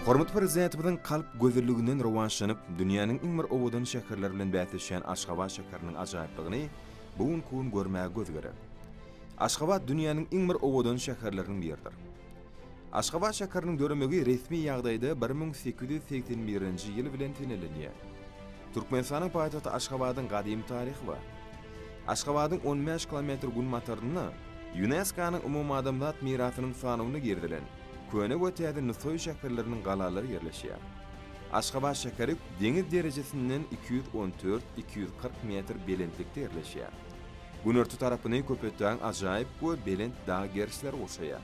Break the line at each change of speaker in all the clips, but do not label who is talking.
Hormatly Prezidentimiziň kalp gözelliginden rowaçlanyp, dünýäniň iň bir owadan şäherleri bilen bäsleşýän Aşgabat şäheriniň ajaýyplygyny bu günki gün görmäge göz gerek. Aşgabat dünýäniň iň bir owadan şäherleriniň biridir. Aşgabat şäheriniň döremegi resmi ýagdaýda 1881-nji ýyl bilen senelenýär. Türkmenistanyň paýtagty Aşgabadyň gadymy taryhy bar. Aşgabadyň 15 kilometr günbatarynda ÝUNESKO-nyň umumadamzat mirasynyň sanawyna girizilen Köne we Täze Nusaý şäherleriniň galalary ýerleşýär. Aşgabat şäheri deňiz derejesinden 214, 240 metr belentlikde ýerleşýär. Günorta tarapyny Köpetdagyň ajaýyp we belent dag gerişleri gurşaýar.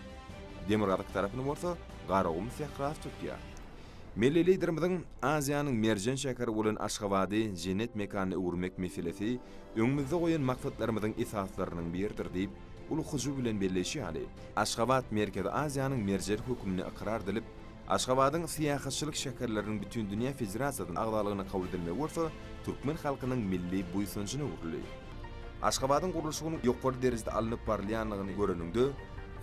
Demirgazyk tarapyny bolsa Garagum sährasy tutýar. Milli Liderimiziň Aziýanyň merjen şäheri bolan Aşgabady jennet mekanyna öwürmek meselesi öňümizde goýan maksatlarymyzyň esaslarynyň biridir diýip, uly hyjuw bilen belleýşi ýaly, Aşgabat Merkezi Aziýanyň merjeni hökmünde ykrar edilip, Aşgabadyň Syýahatçylyk şäherleriniň Bütindünýä federasiýasynyň agzalygyna kabul edilmegi bolsa türkmen halkynyň milli buýsanjyna öwrüldi. Aşgabadyň gurluşygynyň ýokary derejede alnyp barylýandygyny göreniňde,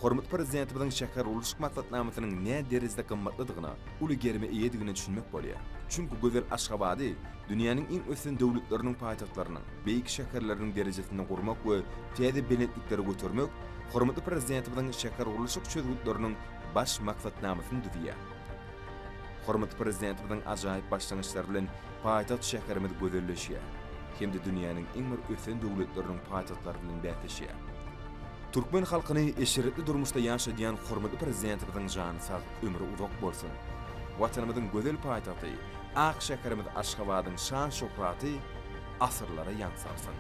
hormatly Prezidentimiziň şähergurluşyk maksatnamasynyň näderejede gymmatlydygyna, uly gerime eýedigine düşünmek bolýar. Çünki gözel Aşgabady dünýäniň iň ösen döwletleriniň paýtagtlarynyň, beýik şäherleriniň derejesinde gurmak we täze belentliklere götermek hormatly Prezidentimiziň şähergurluşyk çözgütleriniň baş maksatnamasyny düzýär. Hormatly Prezidentimiziň ajaýyp başlangyçlary bilen paýtagt şäherimiz gözelleşýär hem-de dünýäniň iň bir ösen döwletleriniň paýtagtlary bilen bäsleşýär. Türkmen halkyny eşretli durmuşda ýaşadýan hormatly Prezidentimiziň jany sag, ömri uzak bolsun! Watanymyzyň gözel paýtagty, ak şäherimiz Aşgabadyň şan-şöhraty asyrlara ýaň salsyn!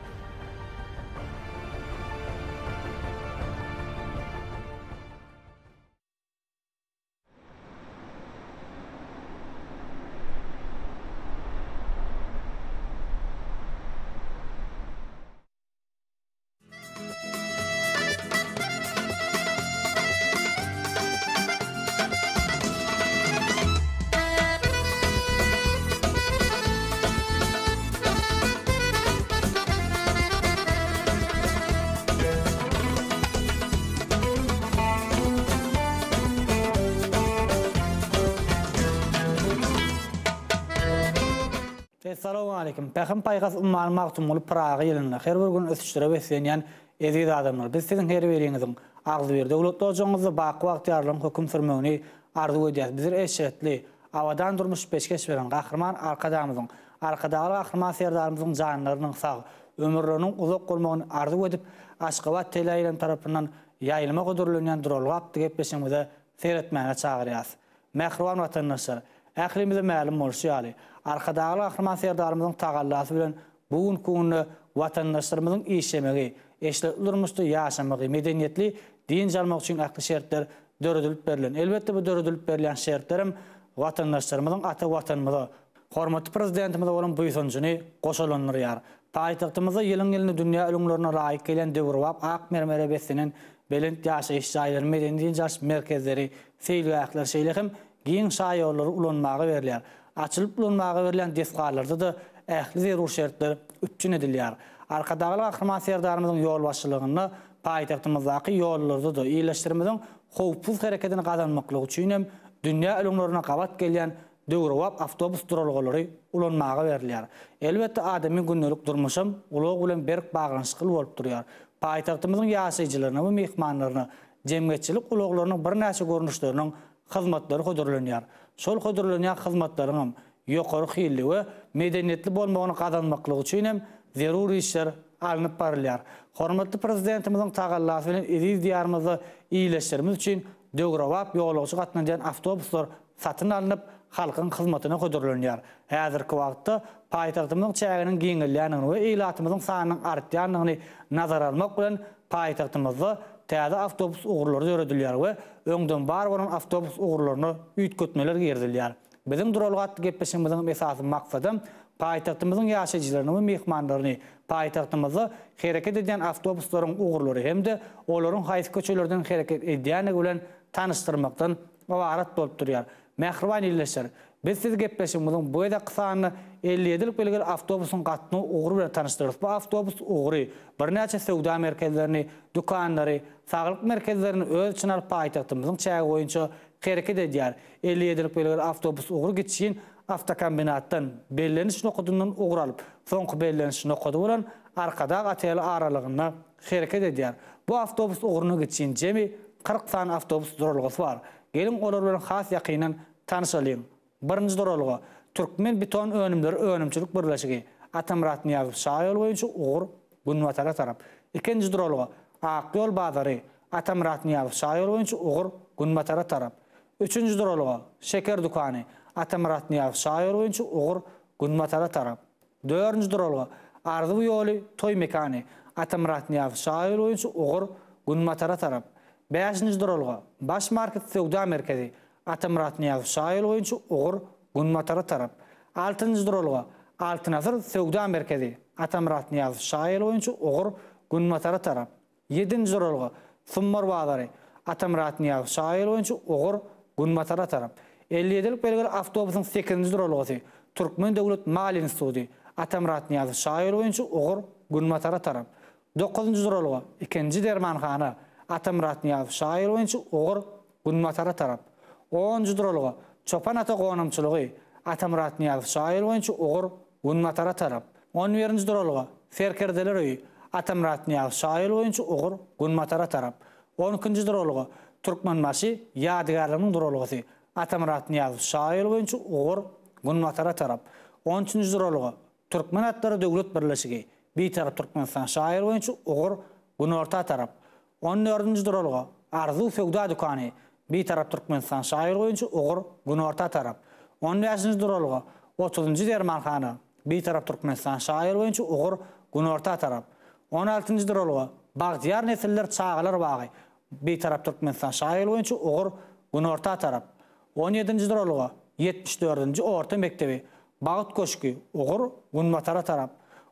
Essalawmaleýkim! Pähim-paýhas ummany Magtymguly Pyragy ýylynda her bir gün ösüşlere beslenýän eziz adamlar, biz siziň her biriňiziň agzybir döwletli ojagyňyzda baky bagtyýarlygyň höküm sürmegini arzuw edýäris. Bizler eşretli, abadan durmuş peşgeş beren Gahryman Arkadagymyzyň, Arkadagly Gahryman Serdarymyzyň janlarynyň sag, ömürleriniň uzak bolmagyny arzuw edip, Aşgabat teleýaýlym tarapyndan ýaýlyma hödürlenýän Duralga atly gepleşigimize seretmäge çagyrýarys. Mähriban watandaşlar, ählimize mälim bolşy ýaly, Arkadagly Gahryman Serdarymyzyň tagallasy bilen bu günki günde watandaşlarymyzyň işlemegi, eşretli durmuşda ýaşamagy, medeniýetli dynç almagy üçin ähli şertler döredilip berlen. Elbetde, bu döredilip berilýän şertlerem watandaşlarymyzyň ata Watanymyza, Hormatly Prezidentimize bolan buýsanjyny goşalandyrýar. Paýtagtymyzda ýylyň-ýylyna dünýä ülňülerine laýyk gelýän döwrebap ak mermere beslenen belent ýaşaýyş jaýlary, medeni-dynç alyş merkezleri, seýilgähler, şeýle hem giň şaýollary ulanmaga berilýär. Açylyp ulanmaga berilýän desgalarda-da ähli zerur şertler üpjün edilýär. Arkadagly Gahryman Serdarymyzyň ýolbaşçylygynda paýtagtymyzdaky ýollarda-da ildeşlerimiziň howpsuz herekedini gazanmaklyk üçin hem dünýä ülňülerine gabat gelýän döwrebap awtobus duralgalary ulanmaga berilýär. Elbetde, adamyň gündelik durmuşam ulag bilen berk baglanyşykly bolup durýar. Paýtagtymyzyň ýaşaýjylaryna we myhmanlaryna jemgyýetçilik ulaglarynyň birnäçe görnüşleriniň hyzmatlary hödürlenýär. Şol hödürlenýän hyzmatlaryňam ýokary hilli we medeniýetli bolmagyny gazanmaklyk üçin hem zerur işler alnyp barylýar. Hormatly Prezidentimiziň tagallasy bilen eziz Diýarymyzda ildeşlerimiz üçin döwrebap ýolagçy gatnadýan awtobuslar satyn alnyp, halkyň hyzmatyna hödürlenýär. Häzirki wagtda paýtagtymyzyň çäginiň giňelýändigini we ilatymyzyň sanynyň artýandygyny nazara almak bilen, paýtagtymyzda täze awtobus ugurlary döredilýär we öňden bar bolan awtobus ugurlaryna üýtgetmeler girizilýär. Biziň Duralga atly gepleşigimiziň esasy maksadam paýtagtymyzyň ýaşaýjylaryny we myhmanlaryny paýtagtymyzda hereket edýän awtobuslaryň ugurlary hem-de olaryň haýsy köçelerden hereket edýändigi bilen tanyşdyrmakdan ybarat bolup durýar. Mähriban ildeşler, biz sizi gepleşigimiziň bu gezekki sanynda 57-lik belgili awtobusyň gatnaw ugry bilen tanyşdyrarys. Bu awtobus ugry birnäçe söwda merkezlerini, dükanlary, saglyk merkezlerini öz içine alyp paýtagtymyzyň çägi boýunça. hereket edýär. 57-lik belgili awtobus ugry gitişin awtokombinatdan, belleniş nokadyndan ugur alyp, soňky belleniş nokady bolan Arkadag oteli aralygynda hereket edýär. Bu awtobus ugruna gitişin jemi 40 sany awtobus duralgasy bar. Geliň olar bilen has ýakyndan tanyşalyň. Birinji duralga, Türkmen beton önümleri önümçilik birleşigi, Atamyrat Nyýazow şaýoly boýunça ugur günbatara tarap. Ikinji duralga, Ak ýol bazary, Atamyrat Nyýazow şaýoly boýunça ugur günbatara tarap. Üçünji duralga, Şeker dükany, Atamyrat Nyýazow şaýoly boýunça ugur günbatara tarap. Dördünji duralga, Arzuw ýoly toý mekany, Atamyrat Nyýazow şaýoly boýunça ugur günbatara tarap. Bäşinji duralga, Baş market söwda merkezi, Atamyrat Nyýazow şaýoly boýunça ugur günbatara tarap. Altynjy duralga, Altyn asyr söwda merkezi, Atamyrat Nyýazow şaýoly boýunça ugur günbatara tarap. Ýedinji duralga, Sumbar bazary, Atamyrat Nyýazow şaýoly boýunça ugur günbatara tarap. 57-lik belgili awtobusyň sekizinji duralgasy, Türkmen döwlet maliýe instituty, Atamyrat Nyýazow şaýoly boýunça ugur günbatara tarap. Dokuzynjy duralga, ikinji dermanhana, Atamyrat Nyýazow şaýoly boýunça ugur günbatara tarap. Onunjy duralga, Çopan ata gonamçylygy, Atamyrat Nyýazow şaýoly boýunça ugur günbatara tarap. On birinji duralga, Serkerdeler öýi, Atamyrat Nyýazow şaýoly boýunça ugur günbatara tarap. On ikinji duralga, Türkmenbaşy ýadygärliginiň duralgasy, Atamyrat Nyýazow şaýoly boýunça ugur günbatara tarap. On üçünji duralga, Türkmen atlary döwlet birleşigi, Bitarap Türkmenistan şaýoly boýunça ugur günorta tarap. On dördünji duralga, Arzuw söwda dükany, Bitarap Türkmenistan şaýoly boýunça ugur günorta tarap. On bäşinji duralga, Otuzynjy dermanhana, Bitarap Türkmenistan şaýoly boýunça ugur günorta tarap. On altynjy duralga, Bagtyýar nesiller çagalar bagy, Bitarap Türkmenistan şaýoly boýunça ugur günorta tarap. On ýedinji duralga, Ýetmiş dördünji orta mekdebi, Bagt köşgi, ugur günbatara tarap.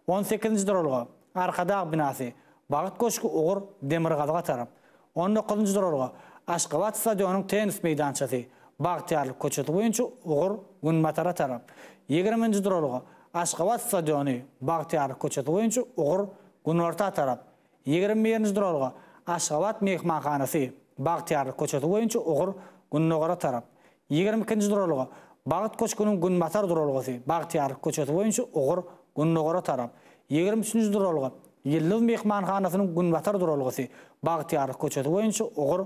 On sekizinji duralga, Arkadag binasy, Bagt köşgi, ugur demirgazyga tarap. On dokuzynjy duralga, Aşgabat stadionyň tennis meýdançasy, Bagtyýarlyk köçesi boýunça ugur günbatara tarap. Ýigriminji duralga, Aşgabat stadiony, Bagtyýarlyk köçesi boýunça ugur günorta tarap. Ýigrimi birinji duralga, Aşgabat myhmanhanasy, Bagtyýarlyk köçesi boýunça ugur gündogara tarap. Ýigrimi ikinji duralga, Bagt köşgüniň günbatar duralgasy, Bagtyýarlyk köçesi boýunça ugur gündogara tarap. Ýigrimi üçünji duralga, Ýyldyz myhmanhanasynyň günbatar duralgasy, Bagtyýarlyk köçesi boýunça ugur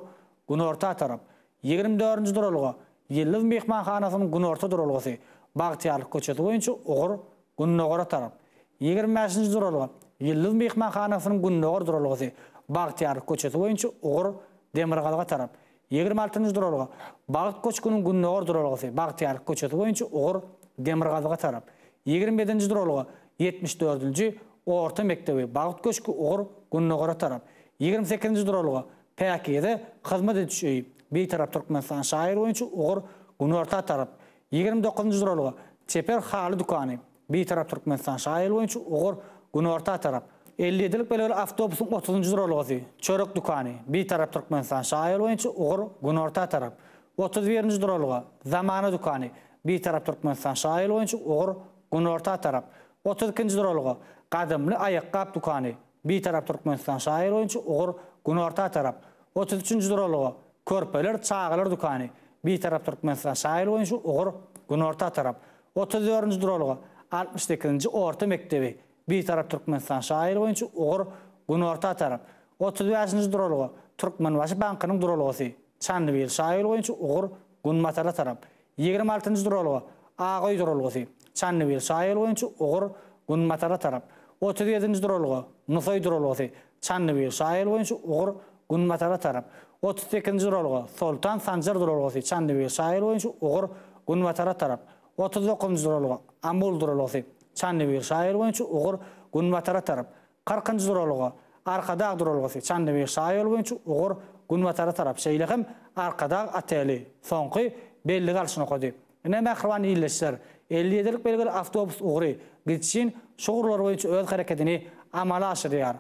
günorta tarap. Ýigrimi dördünji duralga, Ýyldyz myhmanhanasynyň günorta duralgasy, Bagtyýarlyk köçesi boýunça ugur gündogara tarap. Ýigrimi bäşinji duralga, Ýyldyz myhmanhanasynyň gündogar duralgasy, Bagtyýarlyk köçesi boýunça ugur demirgazyga tarap. Ýigrimi altynjy duralga, Bagt köşgüniň gündogar duralgasy, Bagtyýarlyk köçesi boýunça ugur demirgazyga tarap. Ýigrimi ýedinji duralga, Ýetmiş dördünji orta mekdebi, Bagt köşgi ugur gündogara tarap. Ýigrimi sekizinji duralga, Päkize hyzmat ediş öýi, Bitarap Türkmenistan şaýoly boýunça ugur günorta tarap. Ýigrimi dokuzynjy duralga, Çeper haly dükany, Bitarap Türkmenistan şaýoly boýunça ugur günorta tarap. 57-lik belgili awtobusyň otuzynjy duralgasy, Çörek dükany, Bitarap Türkmenistan şaýoly boýunça ugur günorta tarap. Otuz birinji duralga, Zamana dükany, Bitarap Türkmenistan şaýoly boýunça ugur günorta tarap. Otuz ikinji duralga, Gadymly aýakgap dükany, Bitarap Türkmenistan şaýoly boýunça ugur günorta tarap. Otuz üçünji duralga, Körpeler çagalar dükany, Bitarap Türkmenistan şaýoly boýunça ugur günorta tarap. Otuz dördünji duralga, Altmyş sekizinji orta mekdebi, Bitarap Türkmenistan şaýoly boýunça ugur günorta tarap. Otuz bäşinji duralga, Türkmenbaşy bankynyň duralgasy, Çandybil şaýoly boýunça ugur günbatara tarap. Ýigrimi altynjy duralga, Ak öý duralgasy, Çandybil şaýoly boýunça ugur günbatara tarap. Otuz ýedinji duralga, Nusaý duralgasy, Çandybil şaýoly boýunça ugur günbatara tarap. Otuz sekizinji duralga, Soltan Sanjar duralgasy, Çandybil şaýoly boýunça ugur günbatara tarap. Otuz dokuzynjy duralga, Amul duralgasy, Çandybil şaýoly boýunça ugur günbatara tarap. Kyrkynjy duralga, Arkadag duralgasy, Çandybil şaýoly boýunça ugur günbatara tarap, şeýle hem Arkadag oteli, soňky bellige alyş nokady. Ine, mähriban ildeşler, 57-lik belgili awtobus ugry gidişin şu ugurlar boýunça öz hereketini amala aşyrýar.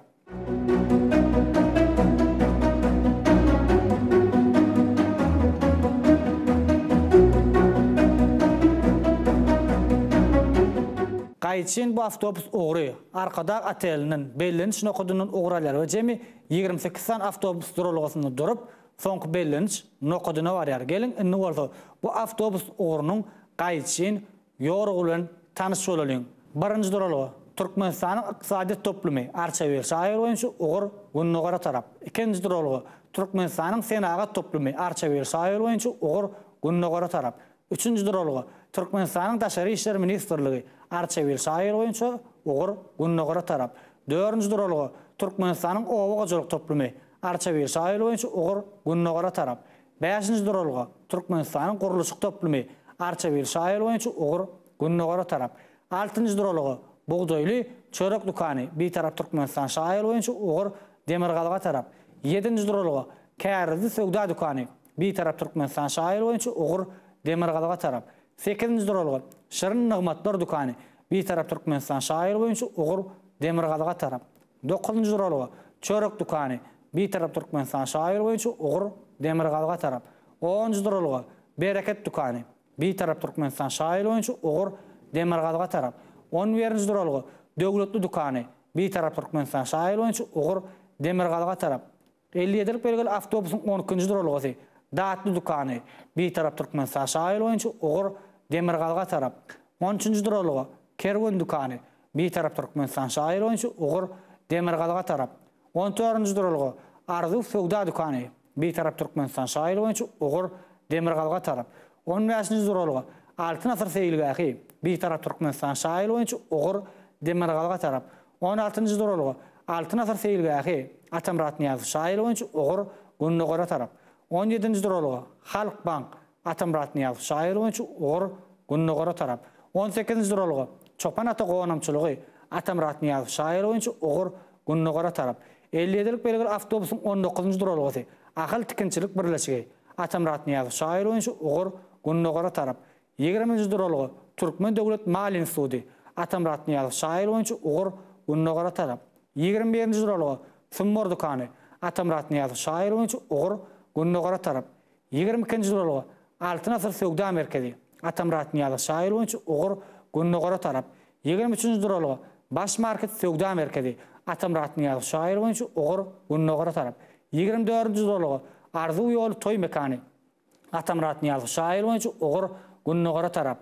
Gaýçyn bu awtobus ugry Arkadag otelinden, belleniş nokadyndan ugur alýar we jemi 28 sany awtobus duralgasynda durup, soňky belleniş nokadyna barýar. Geliň, indi bolsa bu awtobus ugrunyň gaýytşyn ýorugy bilen tanyş bolalyň. Birinji duralga, Türkmenistanyň ykdysadyýet toplumy, Arçabil şaýoly boýunça ugur gündogara tarap. Ikinji duralga, Türkmenistanyň senagat toplumy, Arçabil şaýoly boýunça ugur gündogara tarap. Üçünji duralga, Türkmenistanyň Daşary işler ministrligi, Arçabil şaýoly boýunça ugur gündogara tarap. Dördünji duralga, Türkmenistanyň oba hojalyk toplumy, Arçabil şaýoly boýunça ugur gündogara tarap. Bäşinji duralga, Türkmenistanyň gurluşyk toplumy, Arçabil şaýoly boýunça ugur gündogara tarap. Altynjy duralga, Bugdaýly çörek dükany, Bitarap Türkmenistan şaýoly boýunça ugur demirgazyga tarap. Ýedinji duralga, Kärizli söwda dükany, Bitarap Türkmenistan şaýoly boýunça ugur demirgazyga tarap. Sekizinji duralga, Şirin nygmatlar dükany, Bitarap Türkmenistan şaýoly boýunça ugur demirgazyga tarap. Dokuzynjy duralga, Çörek dükany, Bitarap Türkmenistan şaýoly boýunça ugur demirgazyga tarap. Onunjy duralga, Bereket dükany, Bitarap Türkmenistan şaýoly boýunça ugur demirgazyga tarap. On birinji duralga, Döwletli dükany, Bitarap Türkmenistan şaýoly boýunça ugur demirgazyga tarap. 57-lik belgili awtobusyň on ikinji duralgasy, Datly dükany, Bitarap Türkmenistan şaýoly boýunça ugur demirgazyga tarap. On üçünji duralga, Kerwen dükany, Bitarap Türkmenistan şaýoly boýunça ugur demirgazyga tarap. On dördünji duralga, Arzuw söwda dükany, Bitarap Türkmenistan şaýoly boýunça ugur demirgazyga tarap. On bäşinji duralga, Altyn asyr seýilgähi, Bitarap Türkmenistan şaýoly boýunça ugur demirgazyga tarap. On altynjy duralga, Altyn asyr seýilgähi, Atamyrat Nyýazow şaýoly boýunça ugur gündogara tarap. On ýedinji duralga, Halk bank, Atamyrat Nyýazow şaýoly boýunça ugur gündogara tarap. On sekizinji duralga, Çopan ata gonamçylygy, Atamyrat Nyýazow şaýoly boýunça ugur gündogara tarap. 57-lik belgili awtobusyň on dokuzynjy duralgasy, Ahal tikinçilik birleşigi, Atamyrat Nyýazow şaýoly boýunça ugur gündogara tarap. Ýigriminji duralga, Türkmen döwlet maliýe instituty, Atamyrat Nyýazow şaýoly boýunça ugur gündogara tarap. Ýigrimi birinji duralga, Sumbar dükany, Atamyrat Nyýazow şaýoly boýunça ugur gündogara tarap. Ýigrimi ikinji duralga, Altyn asyr söwda merkezi, Atamyrat Nyýazow şaýoly boýunça ugur gündogara tarap. Ýigrimi üçünji duralga, Baş market söwda merkezi, Atamyrat Nyýazow şaýoly boýunça ugur gündogara tarap. Ýigrimi dördünji duralga, Arzuw ýoly toý mekany, Atamyrat Nyýazow şaýoly boýunça ugur gündogara tarap.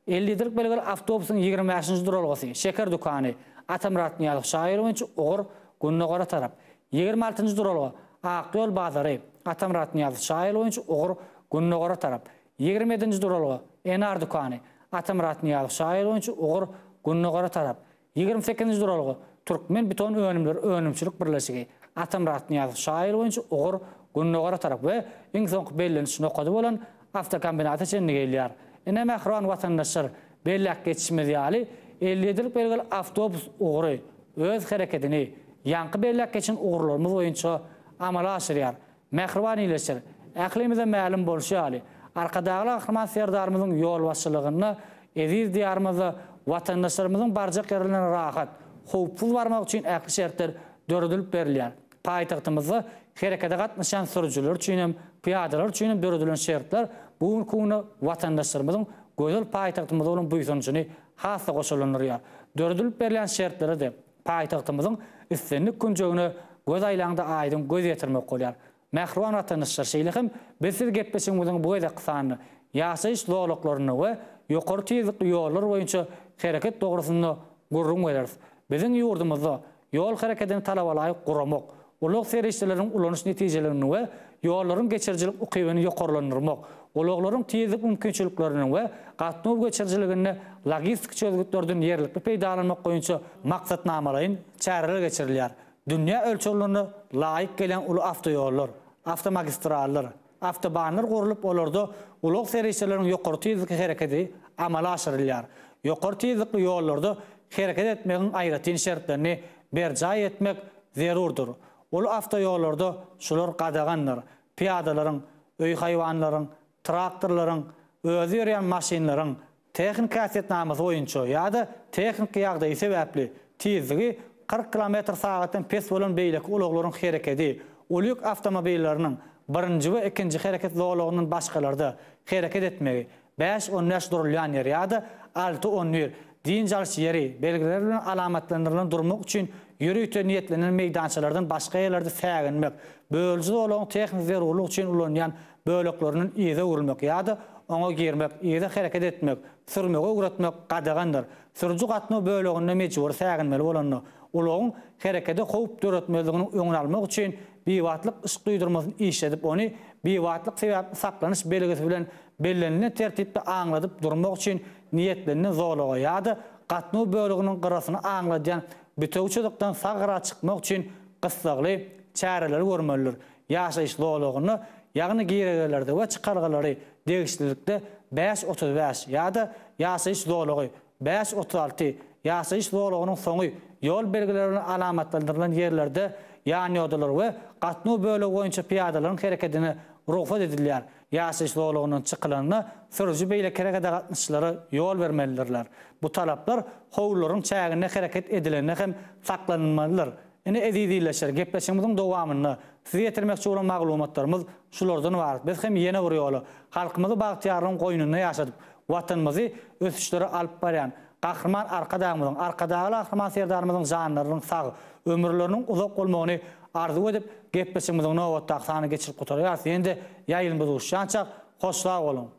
57-lik belgili awtobusyň ýigrimi bäşinji duralgasy, Şeker dükany, Atamyrat Nyýazow şaýoly boýunça ugur gündogara tarap. Ýigrimi altynjy duralga, Ak ýol bazary, Atamyrat Nyýazow şaýoly boýunça ugur gündogara tarap. Ýigrimi ýedinji duralga, Enar dükany, Atamyrat Nyýazow şaýoly boýunça ugur gündogara tarap. Ýigrimi sekizinji duralga, Türkmen beton önümleri önümçilik birleşigi, Atamyrat Nyýazow şaýoly boýunça ugur gündogara tarap we iň soňky belleniş nokady bolan awtokombinata çenli gelýär. Ine, mähriban watandaşlar, belläp geçişimiz ýaly, 57-lik belgili awtobus ugry öz herekedini ýaňky belläp geçen ugurlarymyz boýunça amala aşyrýar. Mähriban ildeşler, ählimize mälim bolşy ýaly, Arkadagly Gahryman Serdarymyzyň ýolbaşçylygynda eziz Diýarymyzda watandaşlarymyzyň barjak ýerlerine rahat, howpsuz barmak üçin ähli şertler döredilip berilýär. Paýtagtymyzda herekete gatnaşýan sürüjiler üçin hem, pyýadalar üçin hem döredilen şertler bu günki günde watandaşlarymyzyň gözel paýtagtymyza bolan buýsanjyny has-da goşalandyrýar. Döredilip berilýän şertlere-de Paýtagtymyzyň islendik künjegine göz aýlaňda aýdyň göz ýetirmek bolýar. Mähriban watandaşlar, şeýle hem biz siz gepleşigimiziň bu gezekki sanynda ýaşaýyş zolaklarynda we ýokary tizlikli ýollar boýunça hereket dogrusynda gürrüň bereris. Biziň ýurdumyzda ýol herekedini talabalaýyk guramak, ulag serişdeleriniň ulanyş netijeliligini we ýollaryň geçirijilik ukybyny ýokarlandyrmak, ulaglaryň tizlik mümkinçilikleriniň we gatnaw geçirijiliginde logistik çözgütlerden ýerlikli peýdalanmak boýunça maksatnamalaýyn çäreler geçirilýär. Dünýä ölçeglerine laýyk gelýän uly awtoýollar, awtomagistrallar, awtobanlar gurlup, olarda ulag serişdeleriniň ýokary tizlikli herekedi amala aşyrylýar. Ýokary tizlikli ýollarda hereket etmegiň aýratyn şertlerini berjaý etmek zerurdyr. Uly awtoýollarda şular gadagandyr, pyýadalaryň, öý haýwanlaryň, traktorlaryň, özi ýörýän maşynlaryň, Tehniki häsiýetnamasy boýunça ýa-da tehniki ýagdaýy sebäpli tizligi 40 kilometr sagatdan pes bolan beýleki ulaglaryň herekedi, uly ýük awtomobilleriniň birinji we ikinji hereket zolagyndan başgalarda hereket etmegi, bäş, on bäş durulýan ýer ýa-da alty, on bir dynç alyş ýeri belgileri bilen alamatlandyrylan durmak üçin. ýörite niýetlenen meýdançalardan başga ýerlerde säginmek, bölüji zolagyň tehniki zerurlyk üçin ulanylýan böleklerinden yza öwrülmek ýa-da oňa girmek, yza hereket etmek, sürmegi öwretmek gadagandyr. Sürüji gatnaw böleginde mejbury säginmeli bolanda, ulagyň herekede howp döretmezliginiň öňüni almak üçin biwagtlyk yşyk duýdurmasyny işledip, ony biwagtlyk sebäpli saklanyş belgisi bilen bellenilen tertipde aňladyp durmak üçin niýetlenilen zolaga ýa-da gatnaw böleginiň gyrasyny aňladýan bitewi çyzykdan sag gyra çykmak üçin gyssagly çäreleri görmelidir. Ýaşaýyş zolagynda, ýagny giregelerde we çykalgalary degişlilikde bäş 35 ýa-da ýaşaýyş zolagy bäş 36 ýaşaýyş zolagynyň soňy ýol belgileri bilen alamatlandyrylan ýerlerde ýanýodalar we gatnaw bölegi boýunça pyýadalaryň herekedine rugsat edilýär. Ýaşaýyş zolagyndan çykylanda sürüji beýleki herekete gatnaşyjylara ýol bermelidirler. Bu talaplar howlularyň çäginde hereket edilende hem saklanylmalydyr. Ine, eziz ildeşler, gepleşigimiziň dowamynda size ýetirmekçi bolan maglumatlarymyz şulardan ybarat. Biz hem ýene bir ýola halkymyzy bagtyýarlygyň goýnunda ýaşadyp, Watanymyzy ösüşlere alyp barýan Gahryman Arkadagymyzyň, Arkadagly Gahryman Serdarymyzyň janlarynyň sag, ömürleriniň uzak bolmagyny arzuw edip, gepleşigimiziň nobatdaky sanyny geçirip gutarýarys. Ýene-de ýaýlymda duşýançak, hoş sag boluň!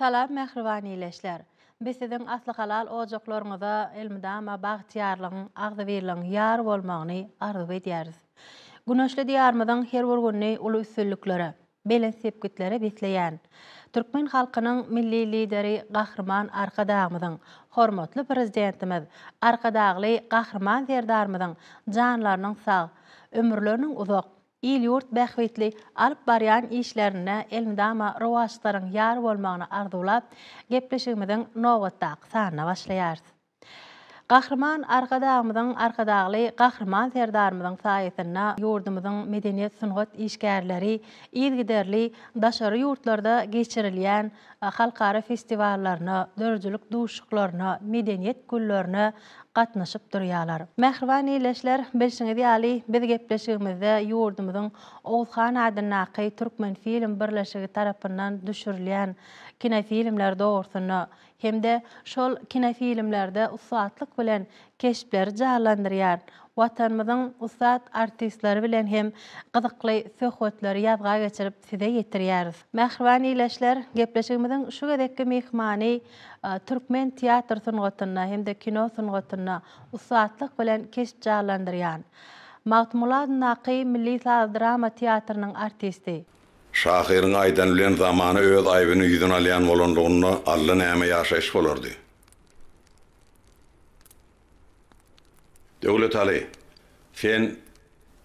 Salam mähriban ileşler. Biz siziň asly halal ojaklaryňyza elmydama bagtyýarlygyň, agzybirligiň ýar bolmagyny arzuw edýäris. Güneşli Diýarymyzyň her bir gününi uly üstünliklere, belent sepgitlere besleýän türkmen halkynyň Milli Lideri Gahryman Arkadagymyzyň, hormatly Prezidentimiz Arkadagly Gahryman Serdarymyzyň janlarynyň sag, ömürleriniň uzak, il-ýurt bähbitli alyp barýan işlerinde elmydama rowaçlyklaryň ýar bolmagyny arzuwlap, gepleşigimiziň nobatdaky sanyna başlaýarys. Gahryman Arkadagymyzyň, Arkadagly Gahryman Serdarymyzyň saýasynda ýurdumyzyň medeniýet-sungat işgärleri yzygiderli daşary ýurtlarda geçirilýän halkara festiwallaryna, döredijilik duşuşyklaryna, medeniýet günlerine gatnaşyp durýarlar. Mähriban ildeşler, bilşiňiz ýaly, biz gepleşigimizde ýurdumyzyň Oguzhan adyndaky Türkmenfilm birleşigi tarapyndan düşürilýän kinofilmler dogrusynda hem-de şol kinofilmlerde ussatlyk bilen keşpleri janlandyrýan Watanymyzyň ussat artistleri bilen hem gyzykly söhbetleri ýazga geçirip size ýetirýäris. Mähriban ildeşler, gepleşigimiziň şu gezekki myhmany türkmen teatr sungatynda hem-de kino sungatynda ussatlyk bilen keşp janlandyrýan, Magtymguly adyndaky Milli saz-drama teatrynyň artisti,
Şahyryň aýdany bilen zamana öz aýbyny ýüzüne alýan bolanlygynda Alla näme ýaşaýyş bolardy. Döwletaly, sen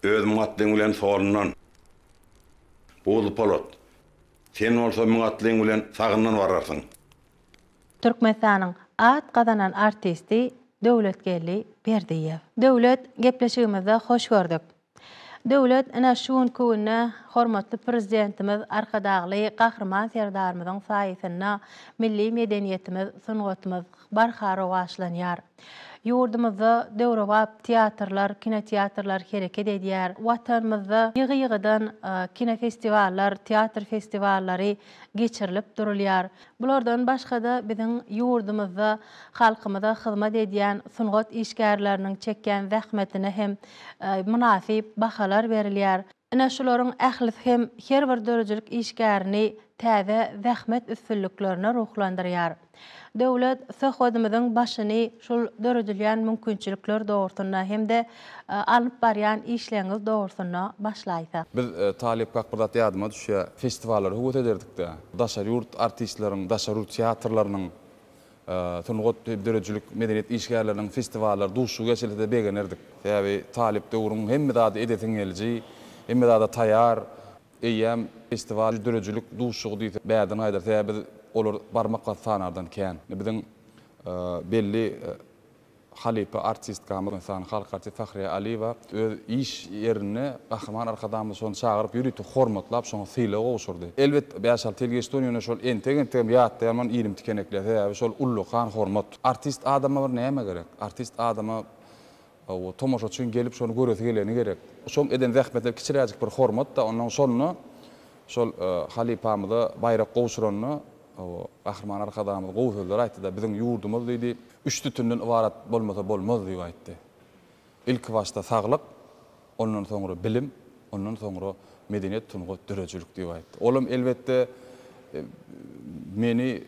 öz müň atlyň bilen solundan, Buzlypolat, sen bolsa müň atlyň bilen sagyndan bararsyň.
Türkmenistanyň at gazanan artisti Döwletgeldi Berdiýew. Döwlet, gepleşigimizde hoş gördük. Döwlet, ine, şu günki günde hormatly Prezidentimiz Arkadagly Gahryman Serdarymyzyň saýasynda milli medeniýetimiz, sungatymyz barha rowaçlanýar. Ýurdumyzda döwrebap teatrlar, kinoteatrlar hereket edýär. Watanymyzda ýygy-ýygydan kinofestiwallar, teatr festiwallary geçirilip durulýar. Bulardan başga-da biziň ýurdumyzda halkymyza hyzmat edýän sungat işgärleriniň çekýän zähmetine hem mynasyp bahalar berilýär. Ine, şularyň ählisi hem her bir döredijilik işgärini täze zähmet üstünliklerine ruhlandyrýar. Döwlet söhbedimiziň başyny şul döredilýän mümkinçilikler dogrusynda hem-de alnyp barýan işleriňiz dogrusynda başlaýsak.
Biz talypkak bir zat ýadyma düşýär, festiwallara höwes ederdik-de. Daşary ýurt artistleriň, daşary ýurt teatrlarynyň Sungat, döredijilik, medeniýet işgärleriniň festiwallary, duşuşygy geçirilse-de begenerdik. Sebäbi talyp döwrüň hemme zady edesiň geliji, hemme zada taýar. Eýýäm festiwal, döredijilik duşuşygy diýse bärden gaýdar. Sebäbi biz olar barmak basy sanardan kän. Biziň belli Halypa artistkamyz, Türkmenistanyň halk artisti Fahriýa Aliýewa öz iş ýerinde Gahryman Arkadagymyzy şony çagyryp, ýörite hormatlap, şoňa sylag gowşurdy. Elbet, bäş-alty ýyl geçdi, ony ýöne şol entek-entegem ýatlaýan, ony ilim tikenekleýär. Sebäbi şol ullakan hormat. Artist adama bir näme gerek? Artist adama tomaşaçyň gelip şony göresi geleni gerek. Şoň eden zähmetine kiçiräjik bir hormat-da, onnoň şonda şol halypamyza baýrak gowşuranda Hawa, Gahryman Arkadagymyz gowy sözler aýtdy-da, biziň ýurdumyz diýdi, üç sütünden ybarat bolmasa bolmaz diýip aýtdy. Ilkibaşda saglyk, ondan soňra bilim, ondan soňra medeniýet, sungat, döredijilik diýip aýtdy. Olam elbetde meni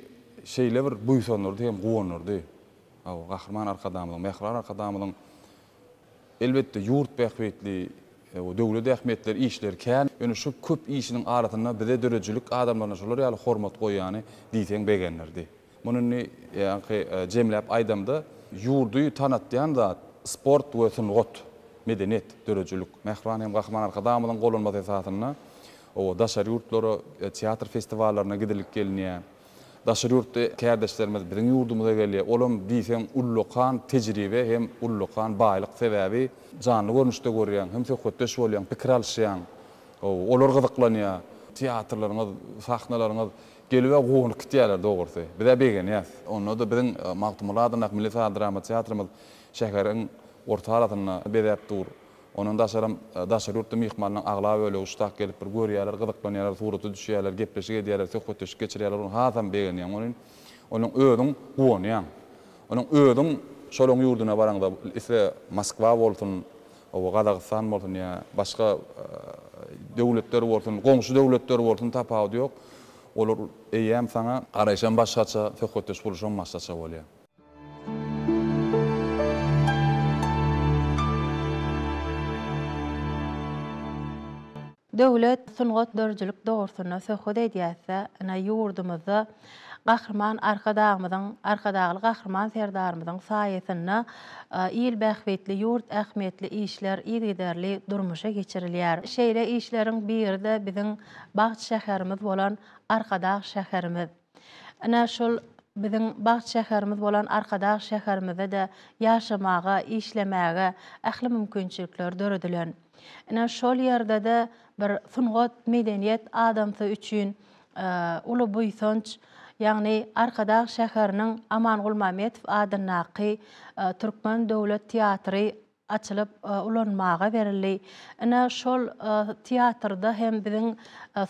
şeýle bir buýsandyrdy hem guwandyrdy. Hawa, Gahryman Arkadagymyzyň, mähriban Arkadagymyzyň Elbetde, ýurt bähbitli we döwlet ähmiýetli işleri kän. Ýöne şu köp işiniň arasynda bize döredijilik adamlaryna şolar ýaly hormat goýýany diýseň begendirdi. Muny indi ýaňky jemläp aýdamda, ýurdy tanatýan zat sport we sungat, medeniýet, döredijilik. Mähriban hem Gahryman Arkadagymyzyň gollanmasy esasynda daşary ýurtlara teatr festiwallaryna gidilip gelinýär. Daşary ýurtly kärdeşlerimiz biziň ýurdumyza gelýär. Olam diýseň ullakan tejribe hem ullakan baýlyk sebäbi janly görnüşde görýäň, hem söhbetdeş bolýaň, pikir alyşýaň. Olar gyzyklanýar. Teatrlaryňyz, sahnalaryňyz gelib-ä guwanyp gitýärler dogrusy. Biz-ä begenýäs. Onda-da biziň Magtymguly adyndaky Milli saz-drama teatrymyz şäheriň orta arasynda bezäp dur. Ondan daşaram daşary ýurtly myhmanlaryň aglaba bölegi şutak gelip bir görýärler, gyzyklanýarlar, surata düşýärler, gepleşik edýärler, söhbetdeşlik geçirýärler, ony hasam begenýäň welin, onuň özüň guwanýaň. Onuň özüň şolaň ýurduna baraňda, isle Moskwa bolsun, hawa, Gazagystan bolsun ýa başga döwletler bolsun, goňşy döwletler bolsun tapawudy ýok.
Olar eýýäm saňa garaýşam başgaça, söhbetdeş boluşam başgaça bolýar.
Döwlet sungat döredijilik dogrusynda söhbet edýäs-de, ine, ýurdumyzda Gahryman Arkadagymyzyň, Arkadagly Gahryman Serdarymyzyň saýasynda il bähbitli, ýurt ähmiýetli işler yzygiderli durmuşa geçirilýär. Şeýle işleriň biri-de biziň bagt şäherimiz bolan Arkadag şäherimiz. Ine, şol biziň bagt şäherimiz bolan Arkadag şäherimizde-de ýaşamaga, işlemäge ähli mümkinçilikler döredilen. Ine, şol ýerde-de bir sungat, medeniýet adamsy üçin uly buýsanç, ýagny Arkadag şäheriniň Aman Gulmametow adyndaky Türkmen döwlet teatry açylyp ulanmaga berildi. Ine, şol teatrda hem biziň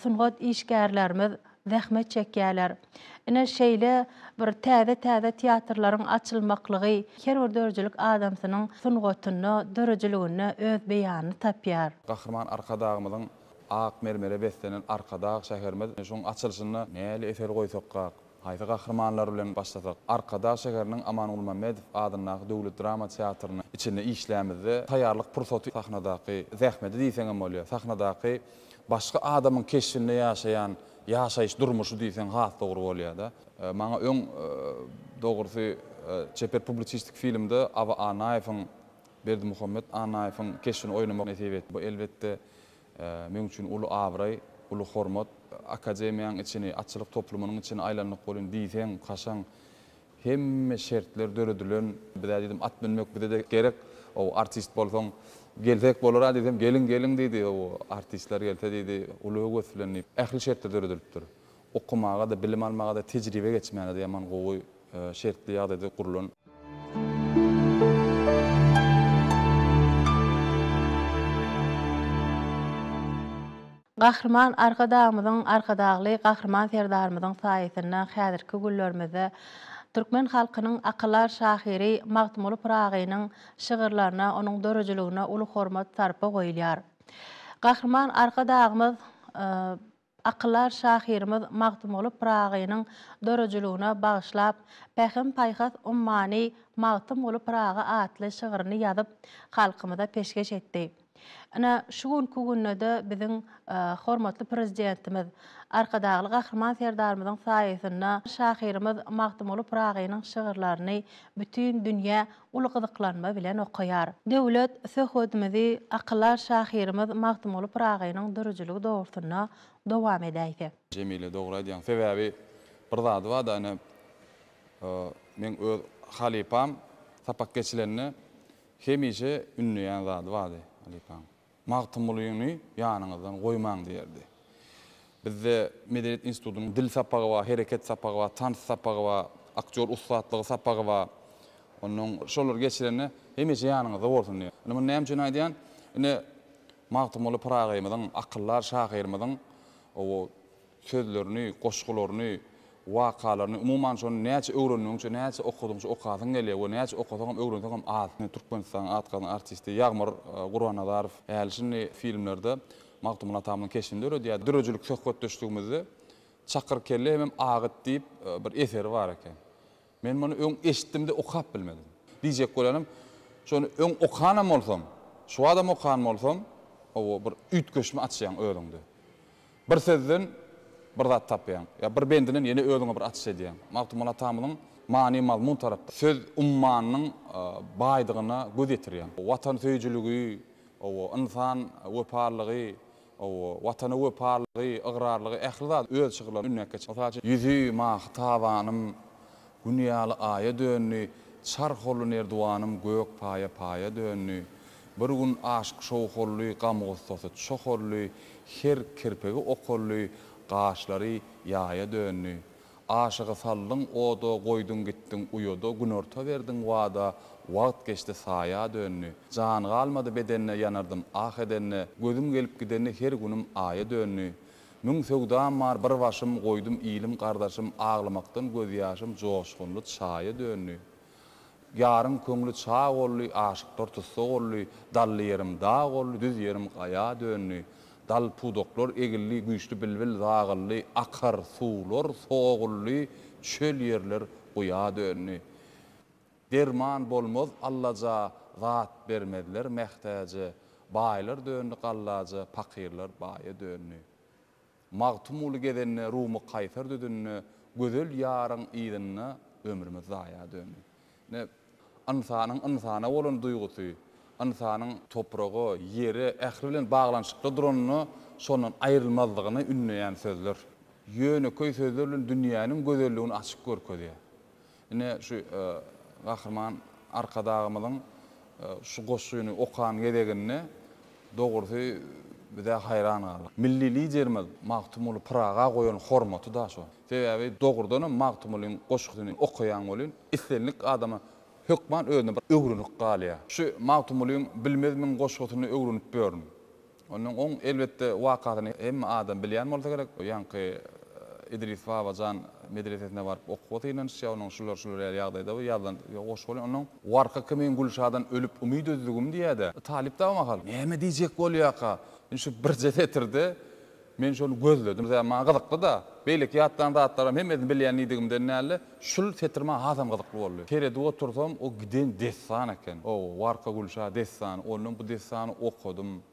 sungat işgärlerimiz zähmet çekýärler. Ine, şeýle bir täze-täze teatrlaryň açylmaklygy her bir döredijilik adamsynyň sungatynda, döredijiliginde öz beýanyny tapýar.
Gahryman Arkadagymyzyň ak mermere beslenen Arkadag şäherimiz şoň açylyşynda nähili eser goýsakkak, haýsy gahrymanlar bilen başlasak, Arkadag şäheriniň Aman Gulmammedow adyndaky döwlet drama teatrynyň içinde işlämizde taýýarlyk pursaty sahnadaky zähmeti diýseňem bolýar, sahnadaky başga adamyň keşbinde ýaşaýan ýaşaýyş durmuşy diýseň has dogry bolýar-da. Maňa öň dogrusy çeper publisistik filmde Aba Annaýewiň, Berdimuhamet Annaýewiň keşbini oýnamak nesip etdi. Bu elbetde meň üçin uly abraý, uly hormat. Akademiýaň içini, atçylyk toplumynyň içini aýlandyk welin diýseň kaşaň Hemme şertler döredilen. Bizä diýdim at münmek bize-de gerek. Ow artist bolsaň gelsek bolar-a diýsem, geliň, geliň diýdi. Ow artistler gelse diýdi, uly höwes bilen diýip. Ähli şertler döredilipdir. Okamaga-da, bilim almaga-da, tejribe geçmäge-de ýaman gowy şertli ýagdaýda gurlan.
Gahryman Arkadagymyzyň, Arkadagly Gahryman Serdarymyzyň saýasynda häzirki günlerimizde türkmen halkynyň akyldar şahyry Magtymguly Pyragynyň şygyrlaryna, onuň döredijiligine uly hormat-sarpa goýulýar. Gahryman Arkadagymyz akyldar şahyrymyz Magtymguly Pyragynyň döredijiligine bagyşlap, Pähim-paýhas ummany Magtymguly Pyragy atly şygryny ýazyp, halkymyza peşgeş etdi. Ine, şu günki günde-de biziň hormatly Prezidentimiz Arkadagly Gahryman Serdarymyzyň saýasynda şahyrymyz Magtymguly Pyragynyň şygyrlaryny bütin dünýä uly gyzyklanma bilen okaýar. Döwlet söhbedimizi akyldar şahyrymyz Magtymguly Pyragynyň döredijilik dogrusynda dowam edäýsek.
Jemile dogry aýdýaň. Sebäbi bir zady barda ine meň öz halypam sapak geçilende Hemişe ündeýän zady bardy halypaň. Magtymgulyny ýanyňyzdan goýmaň diýerdi. Bizde Medeniýet institutynyň dil sapagy bar, hereket sapagy bar, tans sapagy bar, aktýor ussatlygy sapagy bar. Onnoň şolary geçirende hemişe ýanyňyzda bolsun diýýär. Indi muny näme üçin aýdýan? Ine, Magtymguly Pyragymyzyň, akyldar şahyrymyzyň Sözlerini, goşgularyny, wakalaryny, umuman şony näçe öwrendigiňçe, näçe okadygyňça okasyň gelýär we näçe okasaňam, öwrenseňem az. Türkmenistanyň at gazanan artisti Ýagmyr Gurbannazarow häli-şindi filmlerde Magtymguly atamyzyň keşbini döredýär. Döredijilik söhbetdeşligimizde Çakyr kelle hemem Agyt diýip bir eseri bar eken. Men muny öň eşitdim-de okap bilmedim. Diýjek bolýanym, şony öň okanam bolsam, şu badam okan bolsam, hawa bir üýtgeşme açýaň özüňde. Bir sözden bir zat tapýaň. Ýa bir bendinden ýene özüňe bir açyş edýäň. Magtymguly atamyzyň many-mazmun tarapdan söz ummanynyň baýdygyna göz ýetirýäň. Watansöýüjiligi, hawa, ynsan wepalylygy, hawa, Watana wepalylygy, ygrarlygy ähli zady öz şygyrlarynda ündäp geçen. Mysal üçin. Ýüzi mahy tabanym Gün ýaly aýa döndi, Çarh oldy nerdiwanym Gök paýa paýa döndi. Bir gün aşyk şowh oldy, Gam-gussasy çoh oldy, Her kirpigi ok oldy, Gaşlary ýaýa döndi. Aşygy saldyň oda, Goýduň gitdiň uýada, Günorta berdiň wada, Wagt geçdi saýa döndi. Jan galmady bedende, Ýanardym ah edende, Gözüm gelip gidende Her günüm aýa döndi. Müň söwdam bar, bir başym, Goýdum ilim, gardaşym, Aglamakdan gözýaşym Joşgunly çaýa döndi. Ýaryň köňli çag boldy, Aşyklar tussag boldy, Dally ýerim dag boldy, Düz ýerim gaýa döndi. Dal pudaklar egildi, güýçli bilbil zagyldy, akar suwlar soguldy, çöl ýerler guýa döndi. Derman bolmaz allaja, zat bermezler mähtäje, baýlar döndi gallaja, pakyrlar baýa döndi. Magtymguly gezende Rumy Kaýsar düzünde, gözel ýaryň yzynda ömrümiz zaýa döndi. Ine, ynsanyň ynsana bolan duýgusy, ynsanyň topraga, ýere, ähli bilen baglanyşykda duranyny, şondan aýrylmazlygyny ündeýän sözler. Ýönekeý sözler bilen dünýäniň gözelligini açyp görkezýär. Ine, şu Gahryman Arkadagymyzyň şu goşgyny okan gezeginde, dogrusy, biz-ä haýran galdyk. Milli Liderimiz Magtymguly Pyraga goýan hormaty-da şo. Sebäbi, dogrudanam, Magtymgulyň goşgusyny okaýaň welin, islendik adama hökman özüne bir öwrenip galýar. Şu Magtymgulyň Bilmezmiň goşgusyny öwrenip ýörün. Ondan oň elbetde wakasyny hemme adam bilýän bolsa gerek. Ýaňky Idris Babajan medresesine baryp okuwa synanyşýar. Onuň şular şular ýaly ýagdaýda bu ýazylan goşgy bolýar. Ondan Warka kimin Gülşadan ölüp umyt üzdügim diýýär-de. Talyp da o mahal näme diýjek bolýarka? Indi şu birje setirde Men şony gözledim. Sebäbi maňa gyzykly-da. Beýleki ýatlan zatlaram hemmesini bilýän diýdigimden däl-de, şul setir maňa hasam gyzykly boldy. Seredip otursam, o giden dessan eken. Hawa, Warka Gülşa dessany. Ondan bu dessany okadym.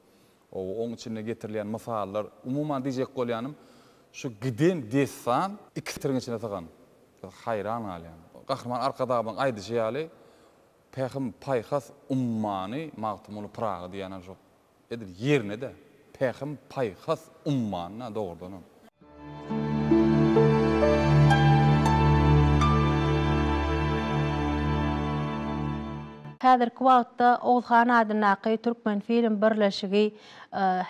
Hawa, oň içinde getirilýän mysallar, umuman diýjek bolýanym, şu giden dessan iki setiriň içine sygan. Haýran galýan. Gahryman Arkadagymyzyň aýdyşy ýaly, Pähim-paýhas ummany Magtymguly Pyragy diýýänem şo. Edil ýerine-de, pähim, paýhas ummanyna dogrudanam.
Häzirki wagtda Oguzhan adyndaky Türkmenfilm birleşigi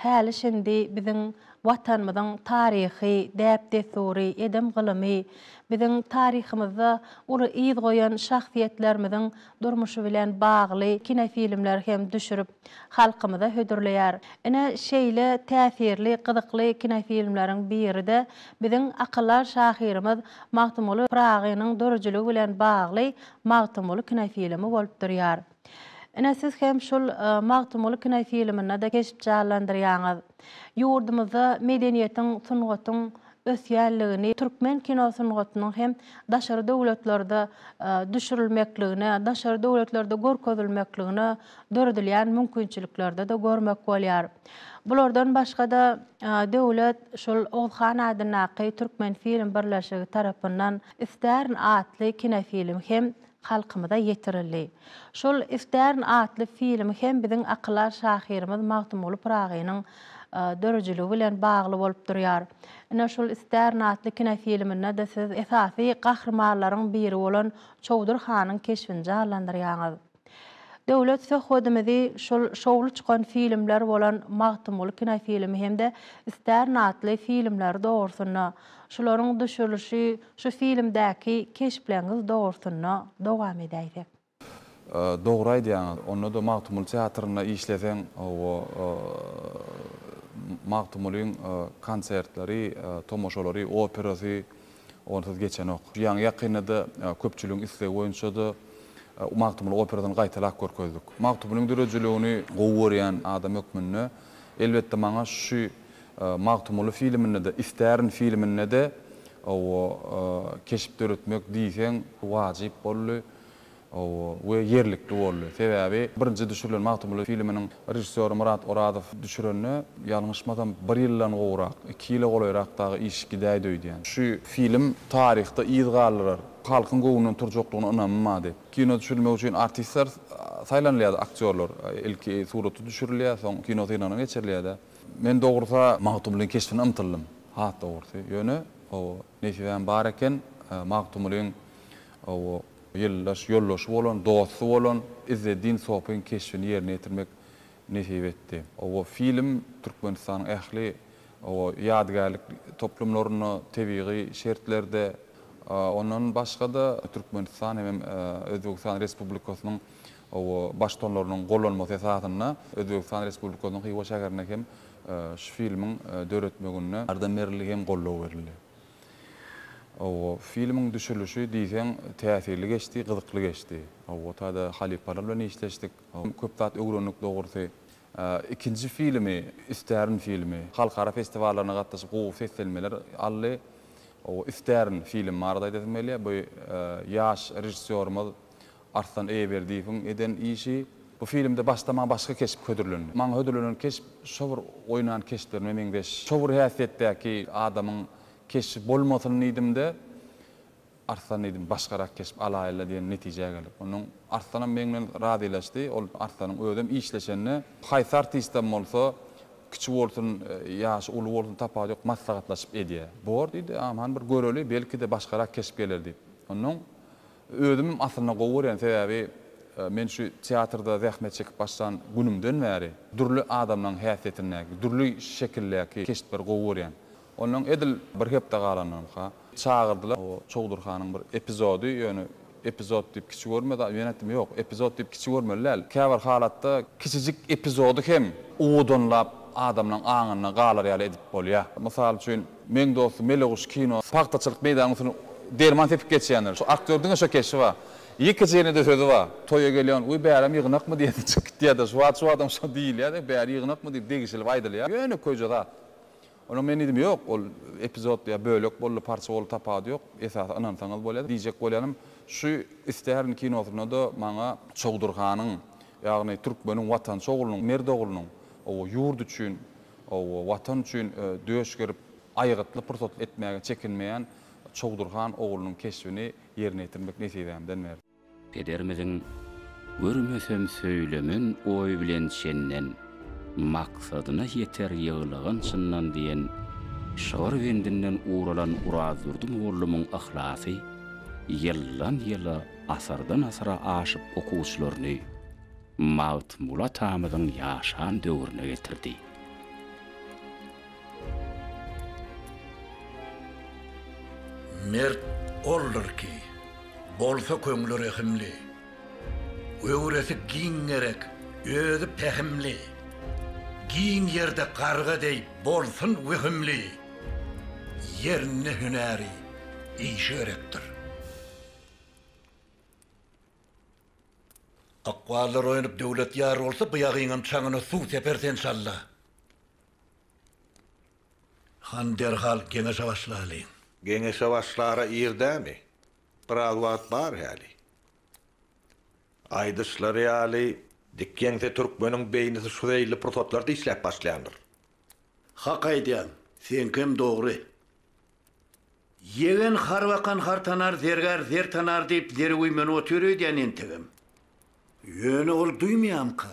häli-şindi biziň Watanymyzyň taryhy, däp-dessury, edim-gylymy, biziň taryhymyzda uly yz goýan şahsyýetlerimiziň durmuşy bilen bagly kinofilmleri hem düşürip, halkymyza hödürleýär. Ine, şeýle täsirli, gyzykly kinofilmleriň biri-de biziň akyldar şahyrymyz Magtymguly Pyragynyň döredijiligi bilen bagly Magtymguly kinofilmi bolup durýar. Ine, siz hem şul Magtymguly kinofilminde-de keşp janlandyrýaňyz. Ýurdumyzda medeniýetiň, sungatyň ösýänligini, türkmen kino sungatynyň hem daşary döwletlerde düşürilmekligine, daşary döwletlerde görkezilmekligine döredilýän mümkinçiliklerde-de görmek bolýar. Bulardan başga-da döwlet şol Oguzhan adyndaky Türkmenfilm birleşigi tarapyndan Istärin atly kinofilm hem halkymyza ýetirildi. Şol Istärin atly filmi hem biziň akyldar şahyrymyz Magtymguly Pyragynyň döredijiligi bilen bagly bolup durýar. Ine şol Istärin atly kinofilminde-de siz esasy gahrymanlaryň biri bolan Çowdur hanyň keşbini janlandyrýaňyz. Döwlet söhbedimizi şol şowly çykan filmler bolan Magtymguly kinofilmi hem-de Istärin atly filmleri dogrusynda, şularyň düşürilişi, şu filmdäki keşpleriňiz dogrusynda dowam edäýsek.
Dogry aýdýaňyz. Onda-da Magtymguly teatrynda işleseň, hawa, Magtymgulyň konsertleri, tomaşalary, operasy onsuz geçenok. Ýaňy-ýakynda-da köpçüligiň islegi boýunça-da Magtymguly operasyny gaýtalap görkezdik. Magtymgulyň döredijiligini gowy görýän adam hökmünde, elbetde, maňa şu Magtymguly filminde-de, Istärin filminde-de hawa, keşp döretmek diýseň wajyp boldy. Hawa, we ýerlikli boldy. Sebäbi birinji düşürilen Magtymguly filminiň režissýory Myrat Orazow düşürende, ýalňyşmasam, bir ýyldan gowrak, iki ýyla golaýrak dagy iş gidäýdi öýdýän. Şu film taryhda yz galdyrar, halkyň göwnünden turjaklygyna ynamym bardy. Kino düşürilmek üçin artistler saýlanylýardy, aktýorlar. Ilki surata düşürilýär, soň kino synagyna geçirilýär-de. Men dogrusy Magtymgulyň keşbine ymtyldym, has dogrusy. Ýöne, hawa, nesibäm bar eken, Magtymgulyň, hawa, Ýyldaş ýoldaşy bolan, dosty bolan Izzeddin Sopyň keşbini ýerine ýetirmek nesip etdi. Oba film Türkmenistanyň ähli oba ýadygärlik toplumlarynda, tebigy şertlerde, ondan başga-da Türkmenistan hemem Özbegistan Respublikasynyň oba baştutanlarynyň gollanmasy esasynda Özbegistan Respublikasynyň Hywa şäherinde hem şu filmiň döretmeginde ýardam berildi hem goldaw berildi. Hawa, filmiň düşürilişi diýseň täsirli geçdi, gyzykly geçdi. Hawa, o taýda halypalar bilen işleşdik. Köp zat öwrendik dogrusy. Ikinji filmi Istärin filmi. Halkara festiwallaryna gatnaşyp gowy seslenmeler aldy. O Istärin film barada aýdasym gelýär. Bu ýaş režissýorymyz Arslan Eýeberdiýewiň eden işi. Bu filmde başda maňa başga keşp hödürlendi. Maňa hödürlenen keşp şo bir oýnan keşplerime meňzeş, şo bir häsiýetdäki adamyň keşbi bolmasyn diýdim-de, Arslan diýdim, başgarak keşp alaýyl-la diýen netijä geldik. Onnoň Arslanam meň bilen razylaşdy. Ol Arslanyň özem işleşende, haýsy artistem bolsa, kiçi bolsun, ýaşy uly bolsun tapawudy ýok, maslahatlaşyp edýär. Bor diýdi, agam hany bir göreli, belki-de başgarak keşp geler diýip. Onnoň özümem aslynda gowy görýän, sebäbi men şu teatrda zähmet çekip başlan günümden bäri dürli adamlaryň häsiýetindäki, dürli şekildäki keşpleri gowy görýän. Ondan edil bir hepde galandanka çagyrdylar. O Çowdur hanyň bir epizody, ýöne epizod diýip kiçi görme zat, men aýtdym, ýok, epizod diýip kiçi görmeli däl. Käbir halatda kiçijik epizody hem owadanlap adamlaň aňynda galar ýaly edip bolýar. Mysal üçin, Meň dostum Meleguş kino pagtaçylyk meýdanyň üstüne derman sepip geçýändir. Şu aktýor diňe şo keşbi bar. Ýekeje ýene-de sözi bar. Toýa gelýän, Uý, bärem ýygnakmy diýesi çykyp gitýär-de. Şu wagt şu adam şo diýilýär-de, bäri ýygnakmy diýip degişilip aýdylýar. Ýönekeýje zat. Onuň men diýdim, ýok, ol epizod ýa bölek boldy, parça boldy tapawudy ýok, esasy ynansaňyz bolýar. Diýjek bolýanym, şu Istärin kinosynda-da maňa Çowdur hanyň, ýagny türkmeniň watançy oglunyň, mert oglunyň, oba, ýurt üçin, oba, watan üçin döş gerip, aýgytly pursat etmäge çekinmeýän Çowdur han oglunyň keşbini ýerine ýetirmek nesibämden berdi.
Pederimiziň Görmesem söýlemen oý bilen çenden, Maksadyna ýeter ýyglagan çyndan diýen şygyr bendinden ugralan Urazdurdy mugallymyň yhlasy ýyldan-ýyla, asyrdan-asyra aşyp okuwçylaryny Magtymguly atamyzyň ýaşan döwrüne getirdi.
Mert oldur ki, bolsa köňli rehimli, Göwresi giň gerek, özi pähimli, Giň ýerde garga deý bolsun wehimli, Ýerinde hünäri, işi gerekdir. Ykballar oýanyp döwlet ýar bolsa, bu ýagyňam çaňyna suw seperis enşalla. Han derhal geňeşe başlalyň.
Geňeşe başlara ir dämi? Biraz wagt bar häli. Aýdyşlary ýaly, dik ýeňse türkmeniň beýnisi şu zeýilli pursatlarda işläp başlaýandyr.
Hak aýdýaň, seňkem dogry. Ýegen har bakan har tanar, zergär zer tanar diýip zere güýmenip otyr öýdýän entegem. Ýöne ol duýmaýamyka?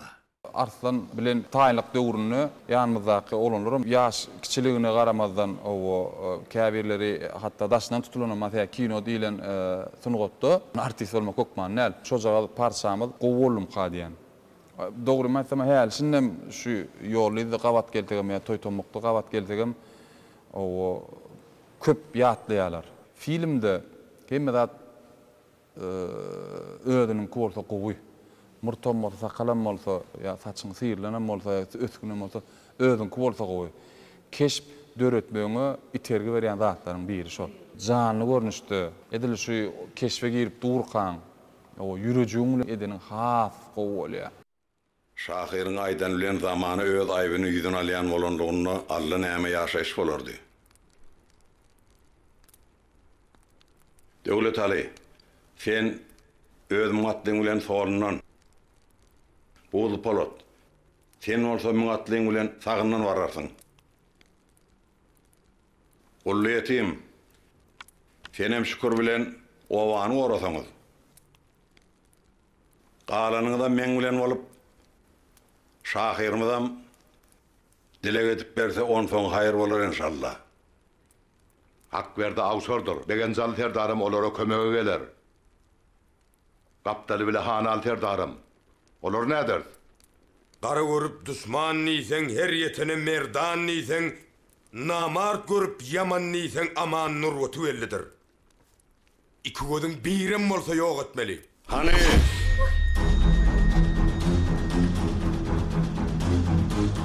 Arslan bilen taýynlyk döwründe ýanymyzdaky oglanlaram ýaş kiçiligine garamazdan owo käbirleri hatda daşyndan tutulanam bar kino diýlen sungatda artist bolmak hökman däl. Şojagaz parçamyz gowy boldumyka diýen. Dogrymy aýtsam häli şindem şu ýolda-yzda gabat gelsegem ýa toý-tommukda gabat gelsegem owo köp ýatlaýarlar. Filmde hemme zat Özüniňki bolsa gowy. Murtam bolsa, sakalam bolsa, ýa saçyň syrylanam bolsa, ýa ösgünem bolsa, özüňki bolsa gowy. Keşp döretmegiňe itergi berýän zatlaryň biri şol. Janly görnüşde, edil şu keşbe girip durkaň, ýürejigiň bilen edeniň has gowy bolýar.
Şahyryň aýdany bilen zamana öz aýbyny ýüzüne alýan bolanlygynda Alla näme ýaşaýyş bolardy. Döwletaly, sen öz müň atlyň bilen solundan, Buzly Polat, sen bolsa müň atlyň bilen sagyndan bararsyň. Gully ýetim, senem Şükür bilen obany gorasaňyz. Galanyňyzam meň bilen bolup, şahyrymyzam dileg edip berse onsoň haýyr bolar enşalla.
Hakberdi awşardyr, Begenjaly serdaram olara kömege geler. Gapdaly bile Hanaly serdaram. Olary näderis?
Gara görüp duşman diýseň, her ýetene merdan diýseň, namart görüp ýaman diýseň Aman nurbaty bellidir. Iki gözüň birem bolsa ýok etmeli.
Hany!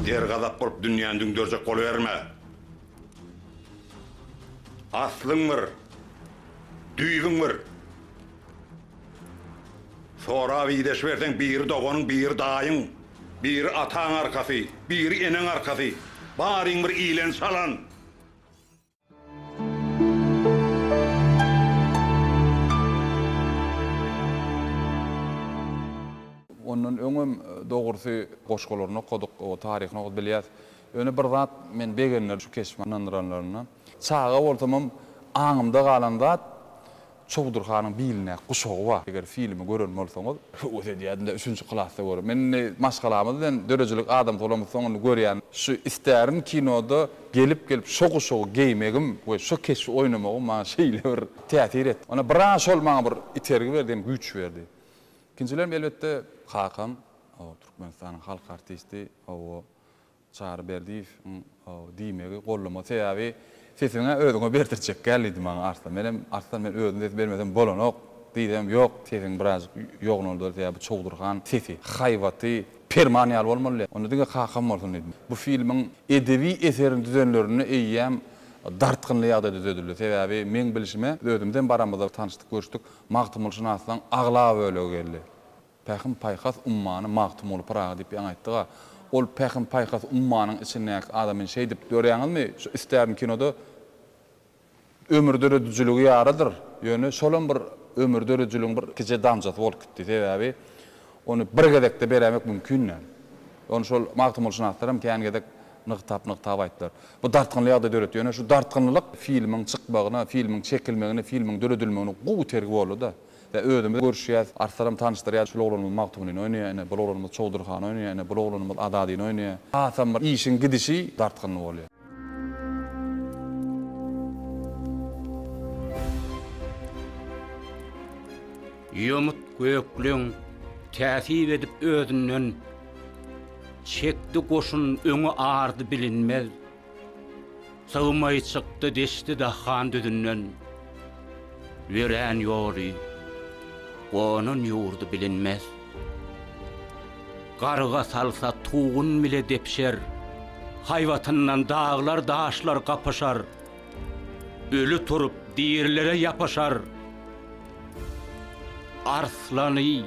Dergazap bolup dünýäni düňderjek boluberme. Aslyň bir, düýbüň bir. Sorap ideşiberseň biri doganyň, biri daýyň, Biri ataň arkasy, biri eneň arkasy. Baryň bir iýlen çalan.
Ondan öňem dogrusy goşgularyny okadyk, o taryhyny okadyk bilýäs. Ýöne bir zat meni begendirdi şu keşbi ynandyranlarynda. Çaga bolsamam aňymda galan zat Çowdur hanyň bilindäki guşagy bar. Eger filmi gören bolsaňyz, höwes edýärdim-de üçünji klasda görüp. Men indi maşgalamyz bilen döredijilik adamsy bolamyzsoň indi görýän. Şu istärin kinoda gelip-gelip şo guşagy geýmegim we şo keşbi oýnamagym maňa şeýle bir täsir etdi. Onda biraz şol maňa bir itergi berdi hem güýç berdi. Ikinjilerem elbetde kakam, Türkmenistanyň halk artisti, hawa, Çary Berdiýewiň diýmegi gollamagy sebäbi sesiňä özüňe berdirjek gel diýdi maňa Arslan. Menem Arslan men özüm ses bermesem bolanok diýsem ýok sesiň birazjyk ýognaldyr sebäbi Çowdur han sesi haýbaty perman ýaly bolmaly diýdi. Onda diňe kakam bolsun diýdim. Bu filmiň edebi eserini düzenlerinde eýýäm dartgynly ýagdaý düzedildi. Sebäbi meň bilşime biz özümizem baramyzda tanyşdyk görüşdik Magtymgulyşynaslaň aglaba bölegi geldi. Pähim-paýhas ummany Magtymguly Pyragy diýip ýaňy aýtdyk-a. Ol pähim-paýhas ummanyň içindäki adamyny şeýdip görýäňizmi, şu Istärin kinoda ömür döredijiligi ýarydyr. Ýöne şolam bir ömür döredijiligiň bir kije damjasy bolup gitdi. Sebäbi ony bir gezekde beräýmek mümkin däl. Ony şol magtymgulyşynaslar hem kän gezek nygtap-nygtap aýtdylar. Bu dartgynly ýagdaý döretdi. Ýöne şu dartgynlylyk filmiň çykmagyna, filmiň çekilmegine, filmiň döredilmegine gowy itergi boldy-da. Ýa özümiz görüşýäs, Arsalam tanyşdyrýar, şul oglanymyz Magtymgulyny oýnaýar, ine, bul oglanymyz Çowdur hany oýnaýar, ine, bul oglanymyz Azadyny oýnaýar. Hasam bir işiň gidişi dartgynly bolýar.
Ýomut gökleň täsip edip özünden, Çekdi goşun öňi ardy bilinmez. Sygmaý çykdy deşdi dahan düzünden, Ýörän ýoly, gonan ýurdy bilinmez. Garga salsa tugun bile depişer, Haýbatyndan daglar, daşlar gapyşar. Öli turup dirilere ýapyşar. Arslany,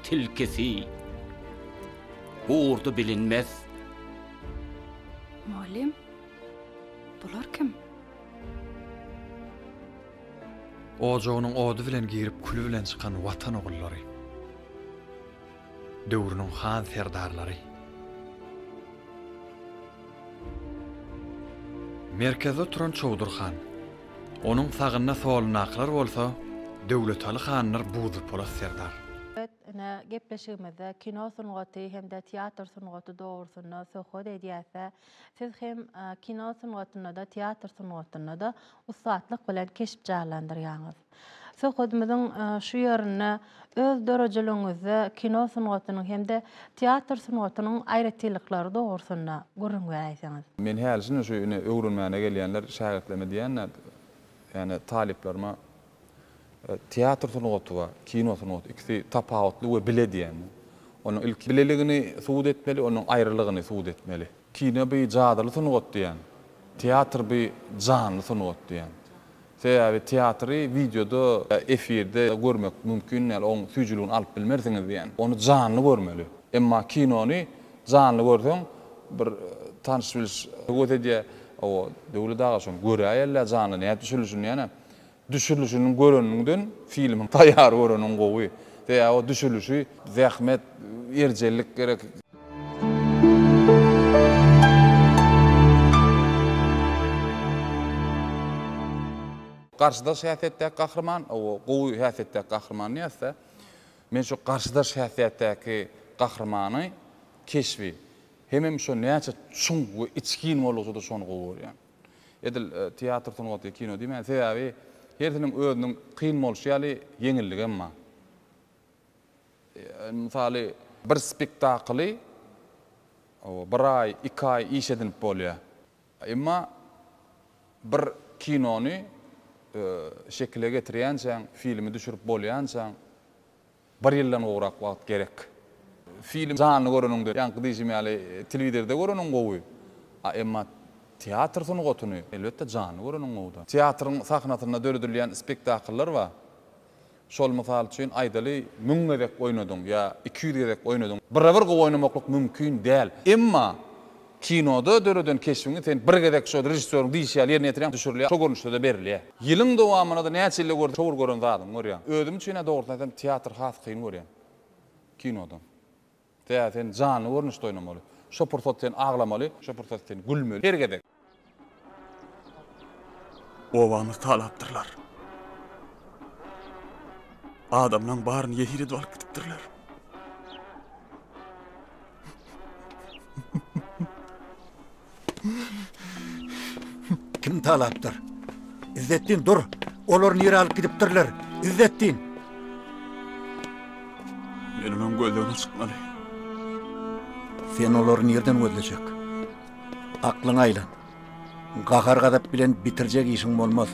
tilkisi, gurdy bilinmez.
Mugallym, bular kim?
Ojagynyň ody bilen girip küli bilen çykan Watan ogullary. Döwrüniň han serdarlary. Merkezde oturan Çowdur han. Onuň sagynda solundakylar bolsa Döwletaly handyr Buzlypolat serdar.
Ine, gepleşigimizde kino sungaty hem-de teatr sungaty dogrusynda söhbet edýäs-de, siz hem kino sungatynda-da, teatr sungatynda-da ussatlyk bilen keşp janlandyrýaňyz. Söhbedimiziň şu ýerinde öz döredijiligiňizde kino sungatynyň hem-de teatr sungatynyň aýratynlyklary dogrusynda gürrüň beräýseňiz.
Men häli-şindi şu ine öwrenmäne gelýänler şägirtlerime diýýän-de, ýagny talyplaryma Teatr sungaty bar, kino sungaty. Ikisi tapawutly we bile diýen. Onuň ilki bileligini subut etmeli, onuň aýrylygyny subut etmeli. Kino bi jadyly sungat diýen. Teatr bi janly sungat diýen. Sebäbi teatry wideoda, efirde görmek mümkin däl, oň süýjüligini alyp bilmersiňiz diýen. Ony janly görmeli. Emma kinony janly görseň, bir tanyş-biliş höwes edýär, Hawa, Döwlet aga şony göräýeli-dä janly nädip düşürilişini diýýän-ä. Düşürilişini göreniňden filmiň taýýar göreniň gowy. Sebäbi o düşürilişi zähmet, erjellik gerek. Garşydaş häsiýetdäki gahryman, o gowy häsiýetdäki gahryman diýýäs-dä. Men şu garşydaş häsiýetdäki gahrymany keşbi hemem şo näçe çuň we içgin boldugyça-da şony gowy görýän. Edil teatr sungaty, kino diýmän, sebäbi hersiniň özüniň kyn bolşy ýaly ýeňilligem bar. Mysaly, bir spektakly bir aý, iki aý iş edinip bolýar. Emma bir kinony şekile getirýänçäň, filmi düşürip bolýançaň, Bir ýyldan gowrak wagt gerek. Film janly göreniňde, ýaňky diýşim ýaly telewizorda göreniň gowy. A emma teatr sungatyny, elbetde, janly göreniň gowy-da. Teatryň sahnasynda döredilýän spektakllar bar. Şol mysal üçin aýdaly müň gezek oýnadyň ýa 200 gezek oýnadyň. Bire-bir gowy oýnamaklyk mümkin däl. Emma kinoda döreden keşbiňi sen bir gezek şo režissýoryň diýşi ýaly ýerine ýetirýäň, düşürilýär, şo görnüşde-de berilýär. Ýylyň dowamynda-da näçe ýylda görseň şo bir gören zadyňy görýäň. Özüm üçin-ä dogrusyny aýtsam teatr has kyn görýän kinodan. Sebäbi sen janly görnüşde oýnamaly. Şo pursat sen aglamaly, şo pursat sen gülmeli. Her gezek.
Obamyzy talapdyrlar. Adamlaň baryny ýesir edip alyp gidipdirler.
Kim talapdyr? Izzetdin dur! Olar nirä alyp gidipdirler? Izzetdin!
Men olaryň gözlegine çykmaly.
Sen olary nirden gözlejek? Aklyňa aýlan. Gahar-gazap bilen bitirjek işiň bolmaz.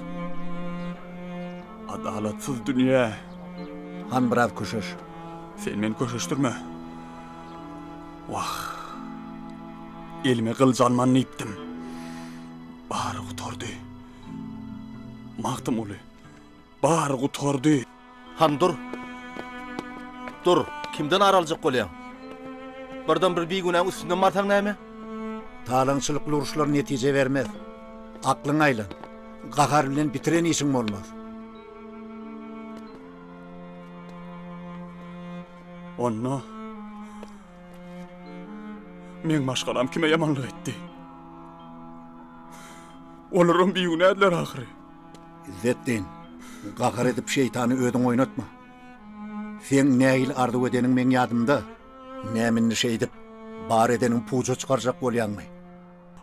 Adalatsyz dünýä.
Han biraz köşeş.
Sen meni köşeşdirme. Wah. Elime gylyç alman diýipdim. Bary gutardy. Magtymguly. Bary gutardy.
Han dur. Dur, kimden ar aljak bolýaň? Birden bir bigünäň üstünden barsaň näme?
Talaňçylykly uruşlar netije bermez. Aklyňa aýlan. Gahar bilen bitiren işiň bolmaz.
Onda meň maşgalam kime ýamanlyk etdi? Olaram bigünädiler ahyry.
Izzetdin, gahar edip şeýtany özüň oýnatma. Seň nähili arzuw edeniň meň ýadymda. Näme indi şeýdip, bar edeniňi puja çykarjak bolýaňmy?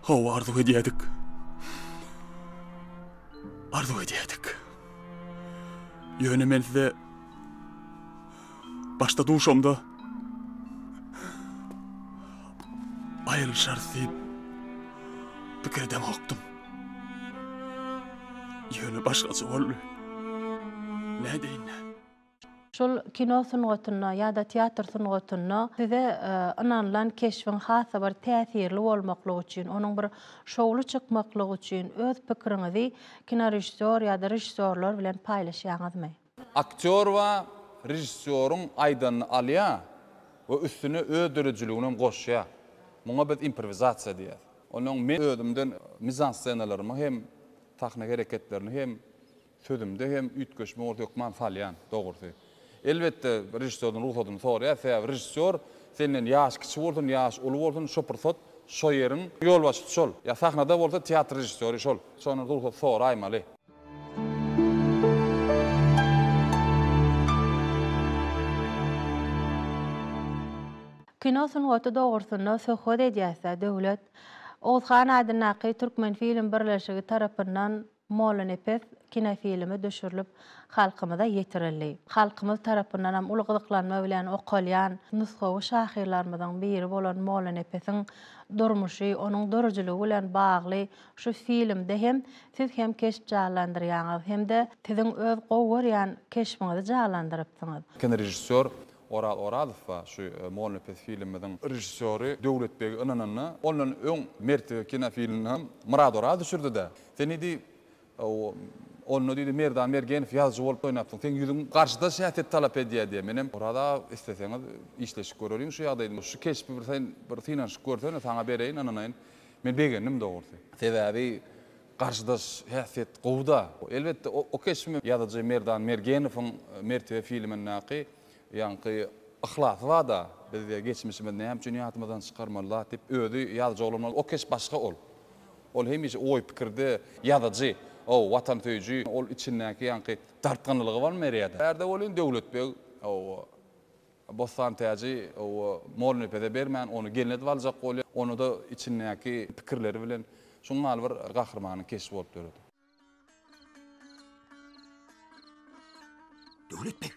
Hawa, arzuw edýädik. Arzuw edýädik. Ýöne men size başda duşamda aýrylyşarys diýip pikir edemokdym. Ýöne başgaça boldy. Nädeýin-dä?
Şol kino sungatynda ýa-da teatr sungatynda size ynanylan keşbiň has-da bir täsirli bolmaklygy üçin, onuň bir şowly çykmaklygy üçin öz pikiriňizi kinorežissýor ýa-da režissýorlar bilen paýlaşýaňyzmy?
Aktýor bar, režissýoryň aýdanyny alýar we üstüne öz döredijiliginem goşýar. Muňa biz improwizasiýa diýýäs. Onnoň men özümden mizanssenalarymy hem, sahna hereketlerini hem Sözümde hem üýtgeşme bolsa hökman salýan, dogrusy. Elbetde, režissýordan rugsadyny soraýar, sebäbi režissýor senden ýaş kiçi bolsun, ýaş uly bolsun, şo pursat şo ýeriň ýolbaşçysy şol. Ýa sahnada bolsa teatr režissýory şol. Şondan rugsat soraýmaly.
Kino sungaty dogrusynda söhbet edýäs-dä, Döwlet. Oguzhan adyndaky Türkmenfilm birleşigi tarapyndan Mollanepes kinofilmi düşürilip halkymyza ýetirildi. Halkymyz tarapyndanam uly gyzyklanma bilen okalýan nusgawy şahyrlarymyzyň biri bolan Mollanepesiň durmuşy, onuň döredijiligi bilen bagly şu filmde hem siz hem keşp janlandyrýaňyz hem-de siziň öz gowy görýän keşbiňizi janlandyrypsyňyz.
Kinorežissýor Oraz Orazow bar, şu Mollanepes filmimiziň režissýory Döwlet begi ynananda, ondan öň Mertebe kinofilmini hem Myrat Oraz düşürdi-dä. Sen diýdi, onda diýdi, Merdan Mergenow ýazyjy bolup oýnapsyň. Seň ýüzüň garşydaş häsiýet talap edýär diýýär. Menem, Oraz aga, isleseňiz işleşip göreliň şu ýagdaýda. Şu keşbi bir sen bir synanyşyp görsene, saňa bereýin, ynanaýyn. Men begendim dogrusy. Sebäbi garşydaş häsiýet gowy-da. Elbetde, o keşbimi ýazyjy Merdan Mergenowyň Mertebe filmindäki ýaňky yhlasy bar-da, biz geçmişimizi näme üçin ýadymyzdan çykarmaly zat diýip, özi ýazyjy oglan bolup, o keşp başga ol. Ol hemişe oý-pikirde ýazyjy, o, watansöýüji, ol içindäki ýaňky dartgynlylygy bar berýär-de. Bärde welin Döwlet beg, o, Bossantäji, o, Mollanepese bermän, ony gelin edip aljak bolýar. Ony-da içindäki pikirleri bilen şuň ýaly bir gahrymanyň keşbi bolup döredi.
Döwlet beg!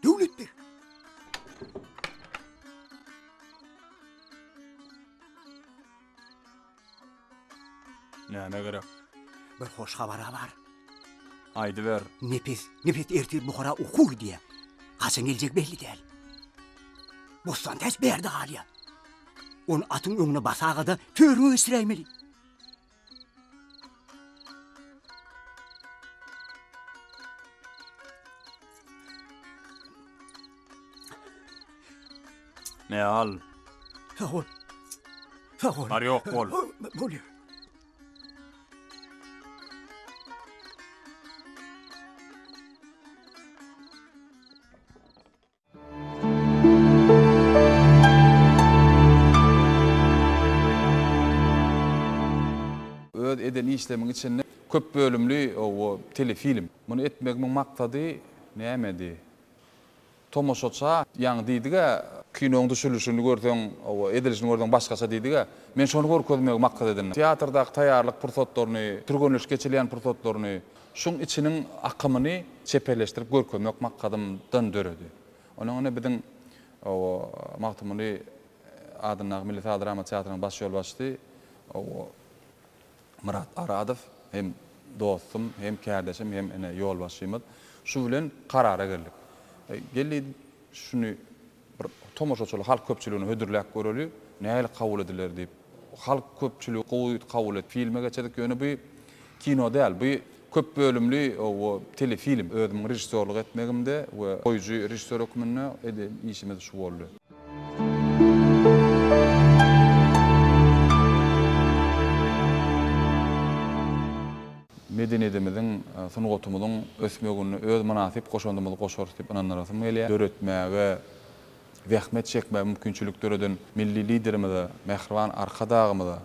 Döwlet beg!
Näme gerek?
Bir hoş habar-a bar.
Aýdyber.
Nepes, Nepes ertir Buhara okuw gidýär. Haçan geljegi belli däl. Bossantäç bärde galýar. Ony atyň öňüne basaga-da törüňe geçiräýmeli.
Me al.
Sag bol. Sag bol.
Bar ýok bol.
Bolýar.
Öz eden işlerimiň içinde köp bölümli telefilm. Muny etmegimiň maksady nämedi? Tomaşaça ýaňy diýdig-ä, kinoň düşürilişini görseň, edilişini görseň başgaça diýdig-ä. Men şony görkezmegi maksat edindim. Teatrdaky taýýarlyk pursatlaryny, türgenleşik geçilýän pursatlaryny, şuň içiniň akymyny çeperleşdirip görkezmek maksadymdan döredi. Onuň ine biziň Magtymguly adyndaky Milli saz drama teatrynyň baş ýolbaşçysy Myrat Aradow hem dostum, hem kärdeşim, hem ine ýolbaşçymyz. Şu bilen karara geldik. Gel diýdim, şuny bir tomaşaçyly halk köpçüligine hödürläp göreli, nähili kabul ediler diýip. Halk köpçüligi gowy kabul etdi. Filme geçirdik, ýöne bu kino däl, bu köp bölümli telefilm. Özümiň režissýorlyk etmegimde we goýujy režissýor hökmünde eden işimiz şu boldy. Medeniýetimiziň, sungatymyzyň ösmeginde öz mynasyp goşandymyzy goşarys diýip ynandyrasym gelýär. Döretmäge, zähmet çekmäge mümkinçilik döreden Milli Liderimize, mähriban Arkadagymyza,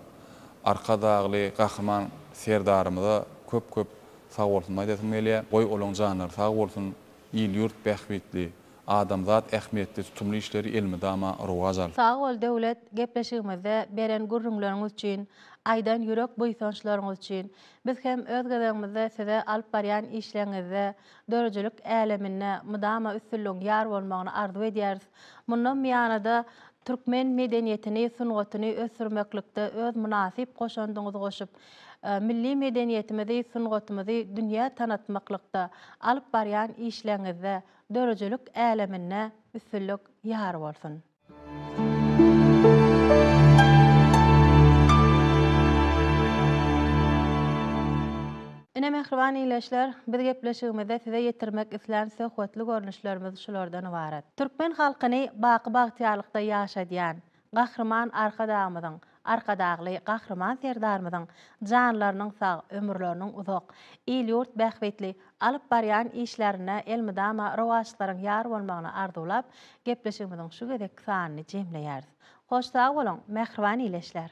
Arkadagly Gahryman Serdarymyza köp-köp sagbolsun aýdasym gelýär. Goý, olaň janlary sag bolsun, il-ýurt bähbitli, adamzat ähmiýetli tutumly işleri elmydama rowaç alsyn.
Sag bol Döwlet gepleşigimizde beren gürrüňleriňiz üçin, aýdan ýürek buýsançlaryňyz üçin. Biz hem öz gezegimizde size alyp barýan işleriňizde, döredijilik äleminde mydama üstünligiň ýar bolmagyny arzuw edýäris. Mundan buýana-da türkmen medeniýetini, sungatyny ösdürmeklikde öz mynasyp goşandyňyzy goşup, milli medeniýetimizi, sungatymyzy dünýä tanatmaklykda alyp barýan işleriňizde döredijilik äleminde üstünlik ýar bolsun! Ine mähriban ildeşler, biz gepleşigimizde size ýetirmek islän söhbetli görnüşlerimiz şulardan ybarat. Türkmen halkyny baky bagtyýarlykda ýaşadýan, Gahryman Arkadagymyzyň, Arkadagly Gahryman Serdarymyzyň janlarynyň sag, ömürleriniň uzak, il-ýurt bähbitli alyp barýan işlerinde elmydama rowaçlyklaryň ýar bolmagyny arzuwlap, gepleşigimiziň şu gezekki sanyny jemleýäris. Hoş sag boluň, mähriban ildeşler!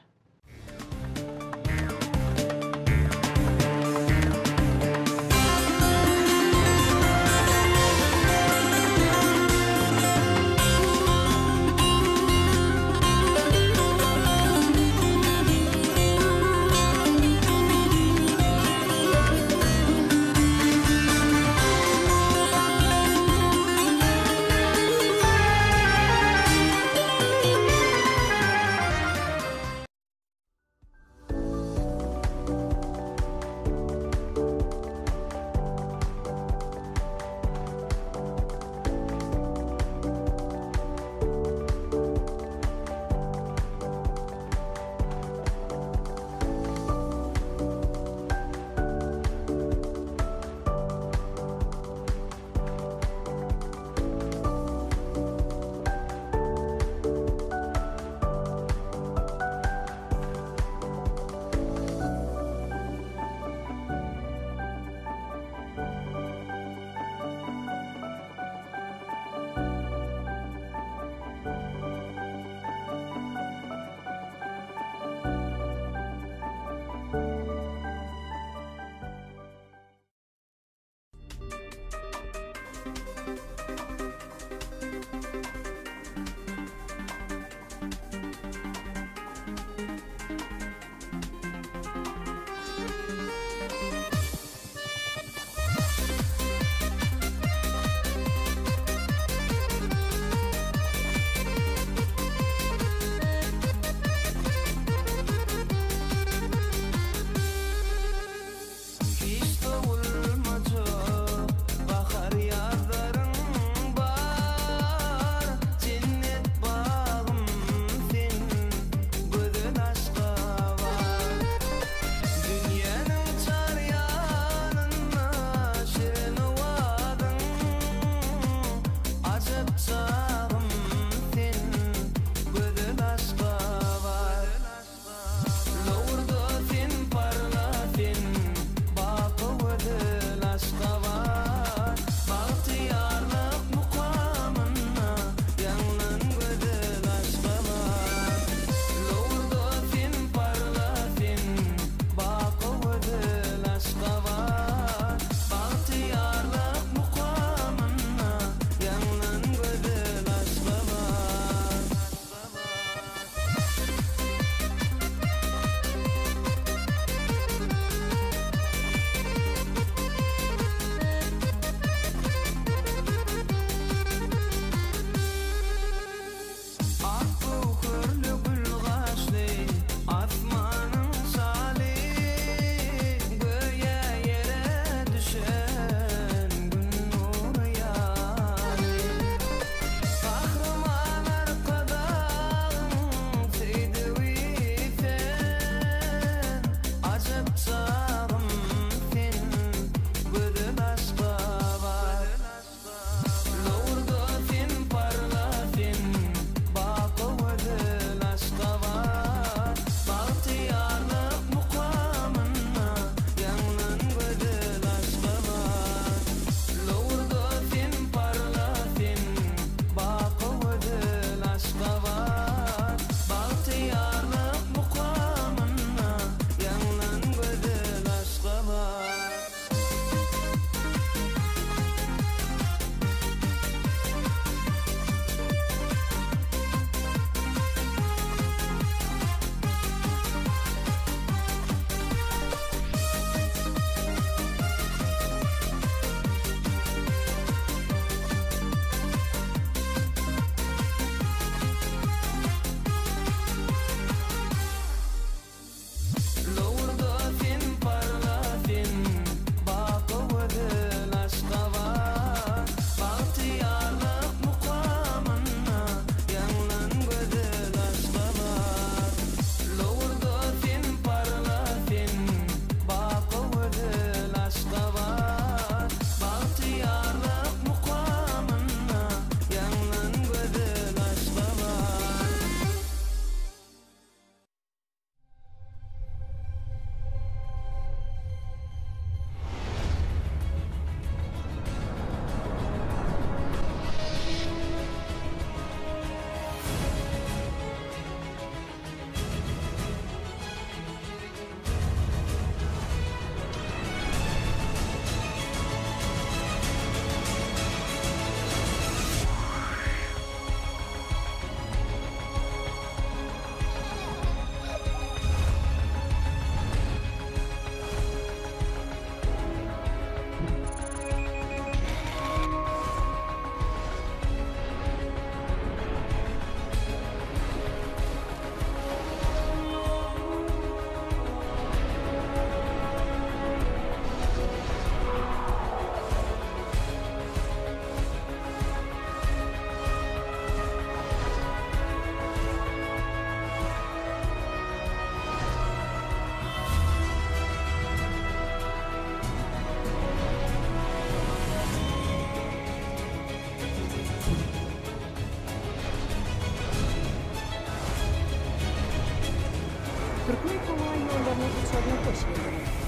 Türkmenhowaýollarynyň uçaryna hoş geldiňiz!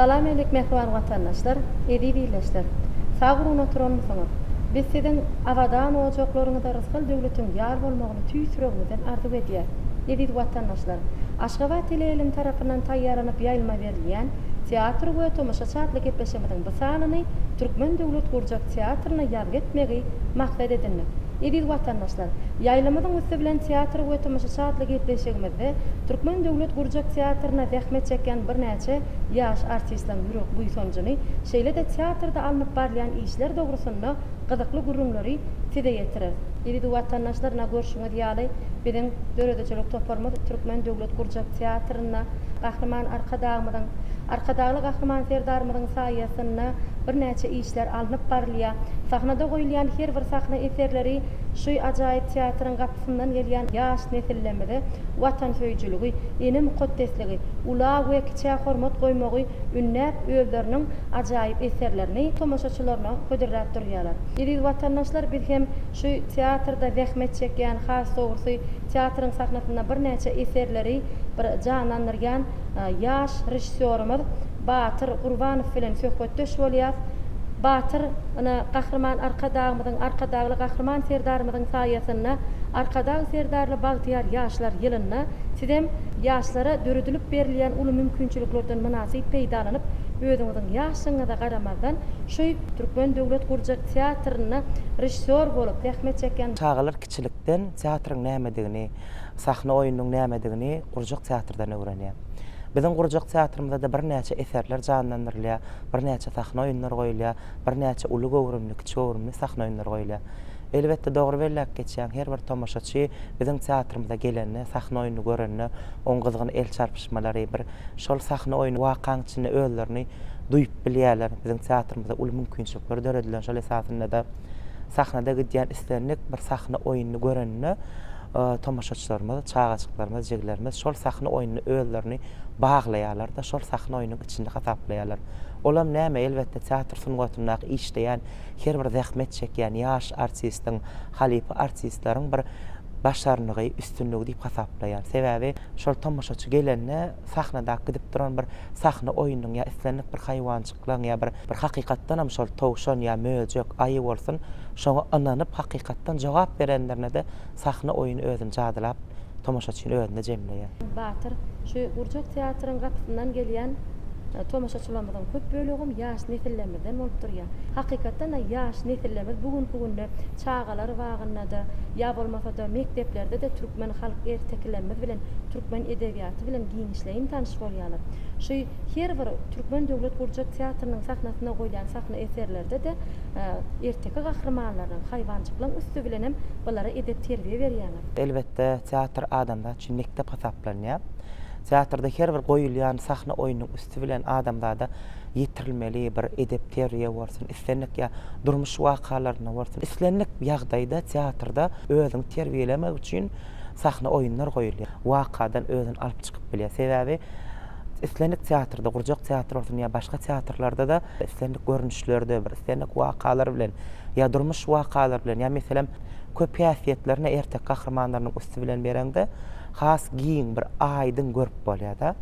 Salam älik mähriban watandaşlar, eziz ildeşler! Sag-gurgun oturanmysyňyz? Biz siziň abadan ojaklaryňyza rysgal-döwletiň ýar bolmagyny tüýs ýüregimizden arzuw edýäs. Eziz watandaşlar! Aşgabat teleýaýlymy tarapyndan taýýarlanyp ýaýlyma berilýän Teatr we tomaşaçy atly gepleşigimiziň bu sanyny Türkmen döwlet gurjak teatryna ýazgy etmegi maksat edindik. Eziz watandaşlar! Ýaýlymyzyň üsti bilen Teatr we tomaşaçy atly gepleşigimizde Türkmen döwlet gurjak teatrynda zähmet çekýän birnäçe ýaş artistleriň ýürek buýsanjyny, şeýle-de teatrda alnyp barylýan işler dogrusynda gyzykly gürrüňleri size ýetireris. Eziz watandaşlar, ynha görşüňiz ýaly, biziň döredijilik toparymyz Türkmen döwlet gurjak teatrynda Gahryman Arkadagymyzyň, Arkadagly Gahryman Serdarymyzyň saýasynda birnäçe işler alnyp barylýar. Sahnada goýulýan her bir sahna eserleri şu ajaýyp teatryň gapysyndan gelýän ýaş nesillerimize watansöýüjiligi, ene mukaddesligi, ula we kiçä hormat goýmagy ündäp, özleriniň ajaýyp eserlerini tomaşaçylaryna hödürläp durýarlar. Eziz watandaşlar, biz hem şu teatrda zähmet çekýän, has dogrusy, teatryň sahnasynda birnäçe eserleri bir janlandyrýan ýaş režissýorymyz Batyr Gurbanow bilen söhbetdeş bolýas. Batyr, ine, Gahryman Arkadagymyzyň, Arkadagly Gahryman Serdarymyzyň saýasynda Arkadag Serdarly bagtyýar ýaşlar ýylynda sizem ýaşlara döredilip berilýän uly mümkinçiliklerden mynasyp peýdalanyp, özüňiziň ýaşlygyňyza garamazdan, şu Türkmen döwlet gurjak teatrynda režissýor bolup zähmet çekýän
Çagalar kiçilikden teatryň nämedigini, sahna oýnunyň nämedigini gurjak teatrdan öwrenýär. Biziň gurjak teatrymyzda-da birnäçe eserler janlandyrylýar, birnäçe sahna oýunlary goýulýar, birnäçe uly göwrümli, kiçi göwrümli sahna oýunlary goýulýar. Elbetde, dogry belläp geçýäň, her bir tomaşaçy biziň teatrymyza gelende, sahna oýnuny görende, oň gyzgyn el çarpyşmalary, bir şol sahna oýny wakaň içinde özlerini duýup bilýärler. Biziň teatrymyzda uly mümkinçilikler döredilen, şol esasynda-da sahnada gidýän islendik bir sahna oýnuny görende, tomaşaçylarymyz, çagajyklarymyz, jigilerimiz şol sahna oýnuna özlerini baglaýarlar-da, şol sahna oýnunyň içinde hasaplaýarlar. Olam näme, elbetde, teatr sungatyndaky işleýän her bir zähmet çekýän ýaş artistiň, halypa artistleriň bir başarnygy, üstünligi diýip hasaplaýan. Sebäbi şol tomaşaçy gelende sahnadaky gidip duran bir sahna oýnunyň ýa islendik bir haýwanjyklaryň ýa bir bir hakykatdanam şol towşan ýa möjek, aýy bolsun, şoňa ynanyp hakykatdan jogap berenlerine-de sahna oýny özüni jadylap tomaşaçyny özünde jemleýär.
Batyr, şu gurjak teatryň gapysyndan gelýän tomaşaçylarymyzyň köp bölegem ýaş nesillerimizden bolup durýar. Hakykatdan-da ýaş nesillerimiz bu günki günde çagalar bagynda-da, ýa bolmasa-da mekdeplerde-de türkmen halk ertekilerimiz bilen, türkmen edebiýaty bilen giňişleýin tanyş bolýarlar. Şu her bir Türkmen döwlet gurjak teatrynyň sahnasynda goýlan sahna eserlerde-de erteki gahrymanlarynyň, haýwanjyklaryň üsti bilenem bulara edep-terbiýe berýäňiz.
Elbetde, teatr adamzat üçin mekdep hasaplanýar. Teatrda her bir goýulýan sahna oýnunyň üsti bilen adamzada ýetirilmeli bir edep-terbiýe bolsun, islendik ýa durmuş wakalarynda bolsun, islendik ýagdaýda teatrda özüňi terbiýelemek üçin sahna oýunlar goýulýar. Wakadan özüni alyp çykyp bilýär. Sebäbi islendik teatrda, gurjak teatry bolsun ýa başga teatrlarda-da islendik görnüşlerde bir islendik wakalar bilen ýa durmuş wakalary bilen ýa meselem köp häsiýetlerini erteki gahrymanlarynyň üsti bilen bereňde has giň bir aýdyň görüp bolýar-da.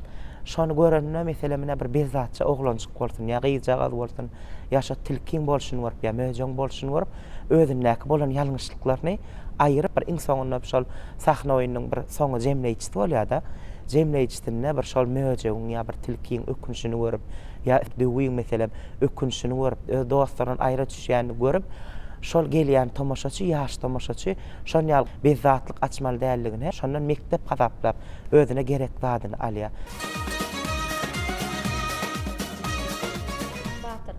Şony görende meselem ine bir bezzatja oglanjyk bolsun ýa gyzjagaz bolsun ýa şo tilkiň bolşuny görüp ýa möjegiň bolşuny görüp özündäki bolan ýalňyşlyklaryny aýyryp bir iň soňunda şol sahna oýnunyň bir soňy jemleýjisi bolýar-da. Jemleýjisinde bir şol möjegiň ýa bir tilkiň ökünşini görüp ýa döwüň meselem ökünşini görüp öz dostlaryndan aýra düşýänini görüp şol gelýän tomaşaçy ýaş tomaşaçy Şon ýaly bezzatlyk açmaly däldigini şondan mekdep hasaplap, özüne gerek zadyny alýar.
Batyr,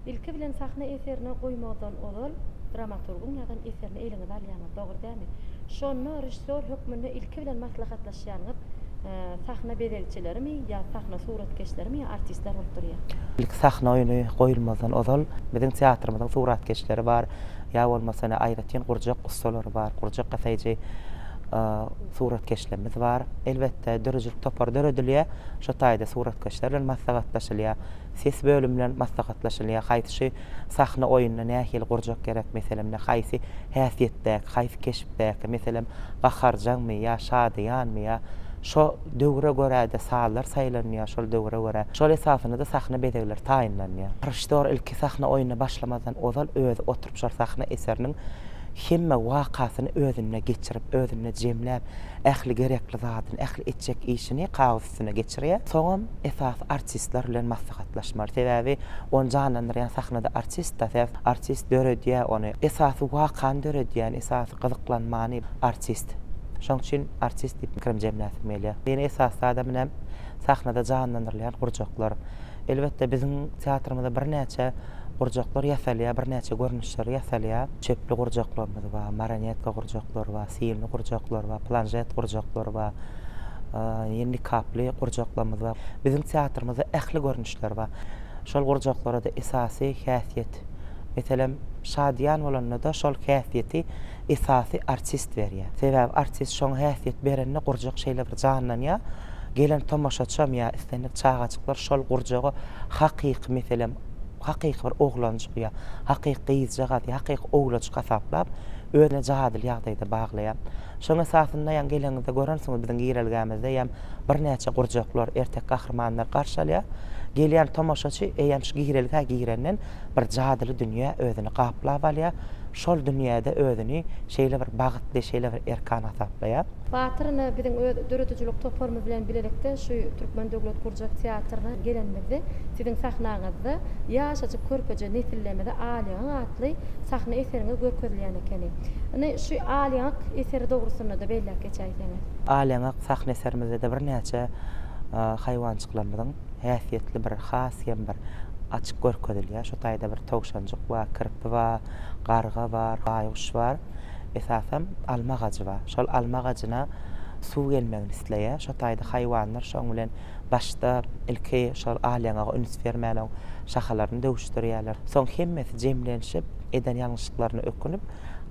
ilki bilen sahna eserine goýmazdan ozal dramaturgyň ýazan eserini eliňize alýaňyz, dogry dälmi? Şonda režissýor hökmünde ilki bilen maslahatlaşýanyňyz sahna bezegçilerimi ýa sahna suratkeşlerimi ýa artistler bolup durýar?
Ilki sahna oýny goýulmazdan ozal biziň teatrymyzyň suratkeşleri bar, Ýa bolmasa ine aýratyn gurjak ussalary bar, gurjak ýasaýjy suratkeşlerimiz bar. Elbetde, döredijilik topary döredilýär. Şo taýda suratkeşler bilen maslahatlaşylýar, ses bölümi bilen maslahatlaşylýar. Haýsy şu sahna oýnuna nähili gurjak gerek, meselem, ine haýsy häsiýetdäki, haýsy keşpdäki, meselem, gaharjaňmy ýa şadyýanmy ýa. Şo döwre görä-de sazlar saýlanýar, şol döwre görä. Şol esasynda-da sahna bezegleri taýynlanýar. Režissýor ilki sahna oýnuna başlamazdan ozal özi oturyp şol sahna eseriniň hemme wakasyny özünde geçirip, özünde jemläp, ähli gerekli zadyny, ähli etjek işini kagyz üstüne geçirýär. Soňam esasy artistler bilen maslahatlaşmaly. Sebäbi ony janlandyrýan sahnada artist-da, sebäbi artist döredýär ony. Esasy wakany döredýän, esasy gyzyklanmany artist. Şoň üçin artist diýip pikirim jemläsim gelýär. Ýene esasy zadam ine sahnada janlandyrylýan gurjaklar. Elbetde biziň teatrymyzda birnäçe gurjaklar ýasalýar, birnäçe görnüşleri ýasalýar. Çöpli gurjaklarymyz bar, marionetka gurjaklary bar, simli gurjaklar bar, planžet gurjaklary bar, ýene nikaply gurjaklarymyz bar. Biziň teatrymyzda ähli görnüşler bar. Şol gurjaklara-da esasy häsiýet, meselem, şadyýan bolanda-da şol häsiýeti esasy artist berýär. Sebäbi artist şoňa häsiýet berende gurjak şeýle bir janlanýar, gelen tomaşaçam ýa islendik çagajyklar şol gurjaga hakyky meselem hakyky bir oglanjyk ýa hakyky gyzjagaz ýa hakyky owlajyk hasaplap özüne jadyly ýagdaýda baglaýar. Şoň esasynda ýaňy geleňizde görensiňiz biziň girelgämizde ýam birnäçe gurjaklar, ertek gahrymanlar garşy alýar. Gelýän tomaşaçy eýýäm şu girelgä girenden bir jadyly dünýä özüni gaplap alýar. Şol dünýäde özüni şeýle bir bagtly, şeýle bir erkan hasaplaýar.
Batyr ine biziň öz döredijilik toparymyz bilen bilelikde şu Türkmen döwlet gurjak teatryna gelenimizde siziň sahnaňyzda ýaşajyk körpeje nesillemize Alýaňak atly sahna eseriňiz görkezilýän ekeni. Ine şu Alýaňak eseri dogrusynda-da belläp geçäýseňiz.
Alýaňak sahna eserimizde-de birnäçe haýwanjyklarymyzyň häsiýetli bir has hem bir açyk görkezilýär. Şu taýda bir towşanjyk bar, kirpi bar, garga bar, baýguş bar. Esasam alma agajy bar. Şol alma agajyna suw gelmegini isleýär. Şo taýda haýwanlar şoň bilen başda ilki şol alýaňaga üns bermän oň şahalaryny döwüşdirýärler. Soň hemmesi jemlenişip, eden ýalňyşlyklaryna ökünip,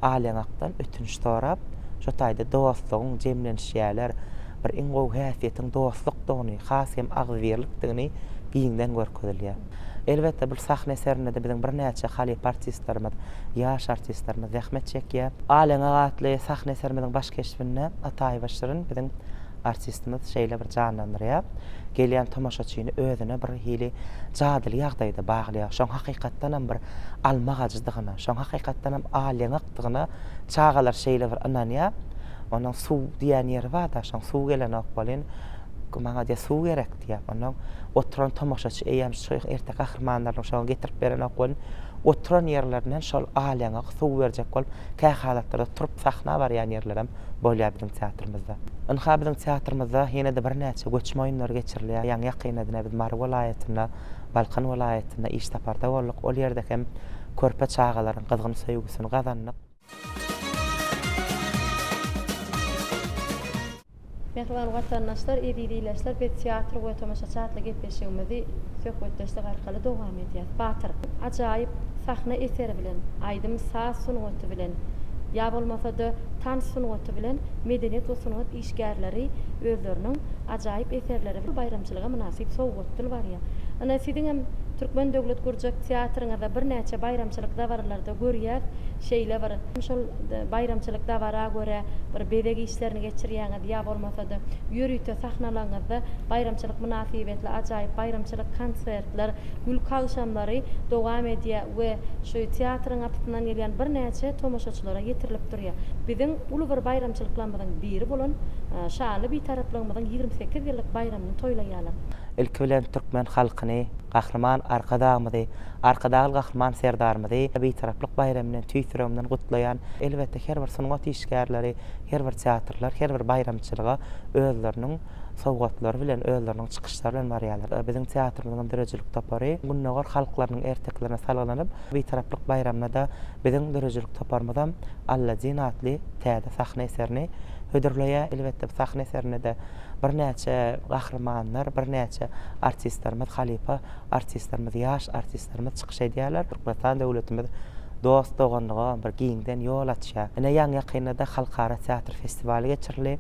alýaňakdan ötünç sorap, şo taýda dostlugyň jemlenişýärler. Bir iň gowy häsiýetiň dostlukdygyny, has hem agzybirlikdigini giňden görkezilýär. Elbetde, bu sahna eserinde-de biziň birnäçe halypa artistlerimiz, ýaş artistlerimiz zähmet çekýär. Aleňak atly sahna eserimiziň baş keşbinde Ataýewa Şirin biziň artistimiz şeýle bir janlandyrýar. Gelýän tomaşaçyny özüne bir hili jadyly ýagdaýda baglaýar. Şoň hakykatdanam bir alma agajydygyna, şoň hakykatdanam aleňakdygyna çagalar şeýle bir ynanýar. Onuň suw diýen ýeri bar-da, şoň suw gelenok welin, maňa diýýär, suw gerek diýýär. Onnoň oturan tomaşaçy eýýäm şu erteki gahrymanlarynyň şoňa getirip berenok welin, oturan ýerlerinden şol alýaňak suw berjek bolup, kähalatlarda turup sahna barýan ýerlerem bolýar biziň teatrymyzda. Ynha, biziň teatrymyzda ýene-de birnäçe göçme oýunlary geçirilýär. Ýaňy ýakynda-da biz Mary welaýatynda, Balkan welaýatynda iş saparda bolduk. Ol ýerde hem körpe çagalaryň gyzgyn söýgüsini gazandyk.
Mähriban watandaşlar, eziz ildeşler, biz Teatr we tomaşaçy atly gepleşigimizi söhbetdeşlik arkaly dowam edýäs. Batyr, ajaýyp sahna eseri bilen, aýdym-saz sungaty bilen, ýa bolmasa-da tans sungaty bilen medeniýet we sungat işgärleri özleriniň ajaýyp eserleri bilen baýramçylyga mynasyp sowgatdyl barýar. Ine, siziňem Türkmen döwlet gurjak teatryňyzda birnäçe baýramçylyk dabaralarda görýäs. Şeýle bir şol baýramçylyk dabara görä bir bezeg işlerini geçirýäňiz ýa bolmasa-da ýörite sahnalaryňyzda baýramçylyk mynasybetli ajaýyp baýramçylyk konsertler, gülki agşamlary dowam edýär we şu teatryň gapysyndan gelýän birnäçe tomaşaçylara ýetirilip durýar. Biziň uly bir baýramçylyklarymyzyň biri bolan şanly Bitaraplygymyzyň 28 ýyllyk baýramyny toýlaýarlar.
Ilki bilen türkmen halkyny, Gahryman Arkadagymyzy, Arkadagly Gahryman Serdarymyzy Bitaraplyk baýramy bilen tüýs ýüregimden gutlaýan. Elbetde, her bir sungat işgärleri, her bir teatrlar her bir baýramçylyga özleriniň sowgatlary bilen, özleriniň çykyşlary bilen barýarlar. Biziň teatrymyzyň hem döredijilik topary Gündogar halklarynyň ertekilerine salgylanyp, Bitaraplyk baýramyna-da biziň döredijilik toparymyzam Alladin atly täze sahna eserini hödürleýär. Elbetde, bu sahna eserinde-de birnäçe gahrymanlar, birnäçe artistlerimiz, halypa artistlerimiz, ýaş artistlerimiz çykyş edýärler. Türkmenistan döwletimiz dost-doganlyga bir giňden ýol açýar. Ine, ýaňy-ýakynda-da halkara teatr festiwaly geçirildi.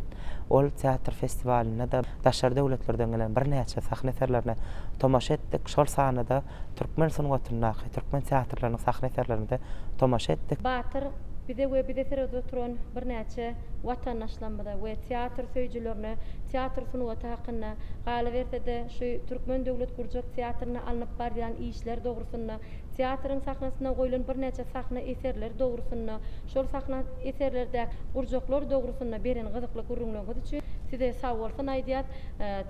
Ol teatr festiwalynda-da daşary döwletlerden gelen birnäçe sahna eserlerine tomaşa etdik. Şol sanda-da türkmen sungatyndaky, türkmen teatrlarynyň sahna eserlerine-de tomaşa etdik.
Batyr. Bize we bize seredip oturan birnäçe watandaşlarymyza we teatr söýüjilerine teatr sungaty hakynda, galyberse-de, şu Türkmen döwlet gurjak teatrynda alnyp barylýan işler dogrusynda, teatryň sahnasynda goýlan birnäçe sahna eserleri dogrusynda, şol sahna eserlerdäki gurjaklar dogrusynda beren gyzykly gürrüňleriňiz üçin Size sagbolsun aýdýas.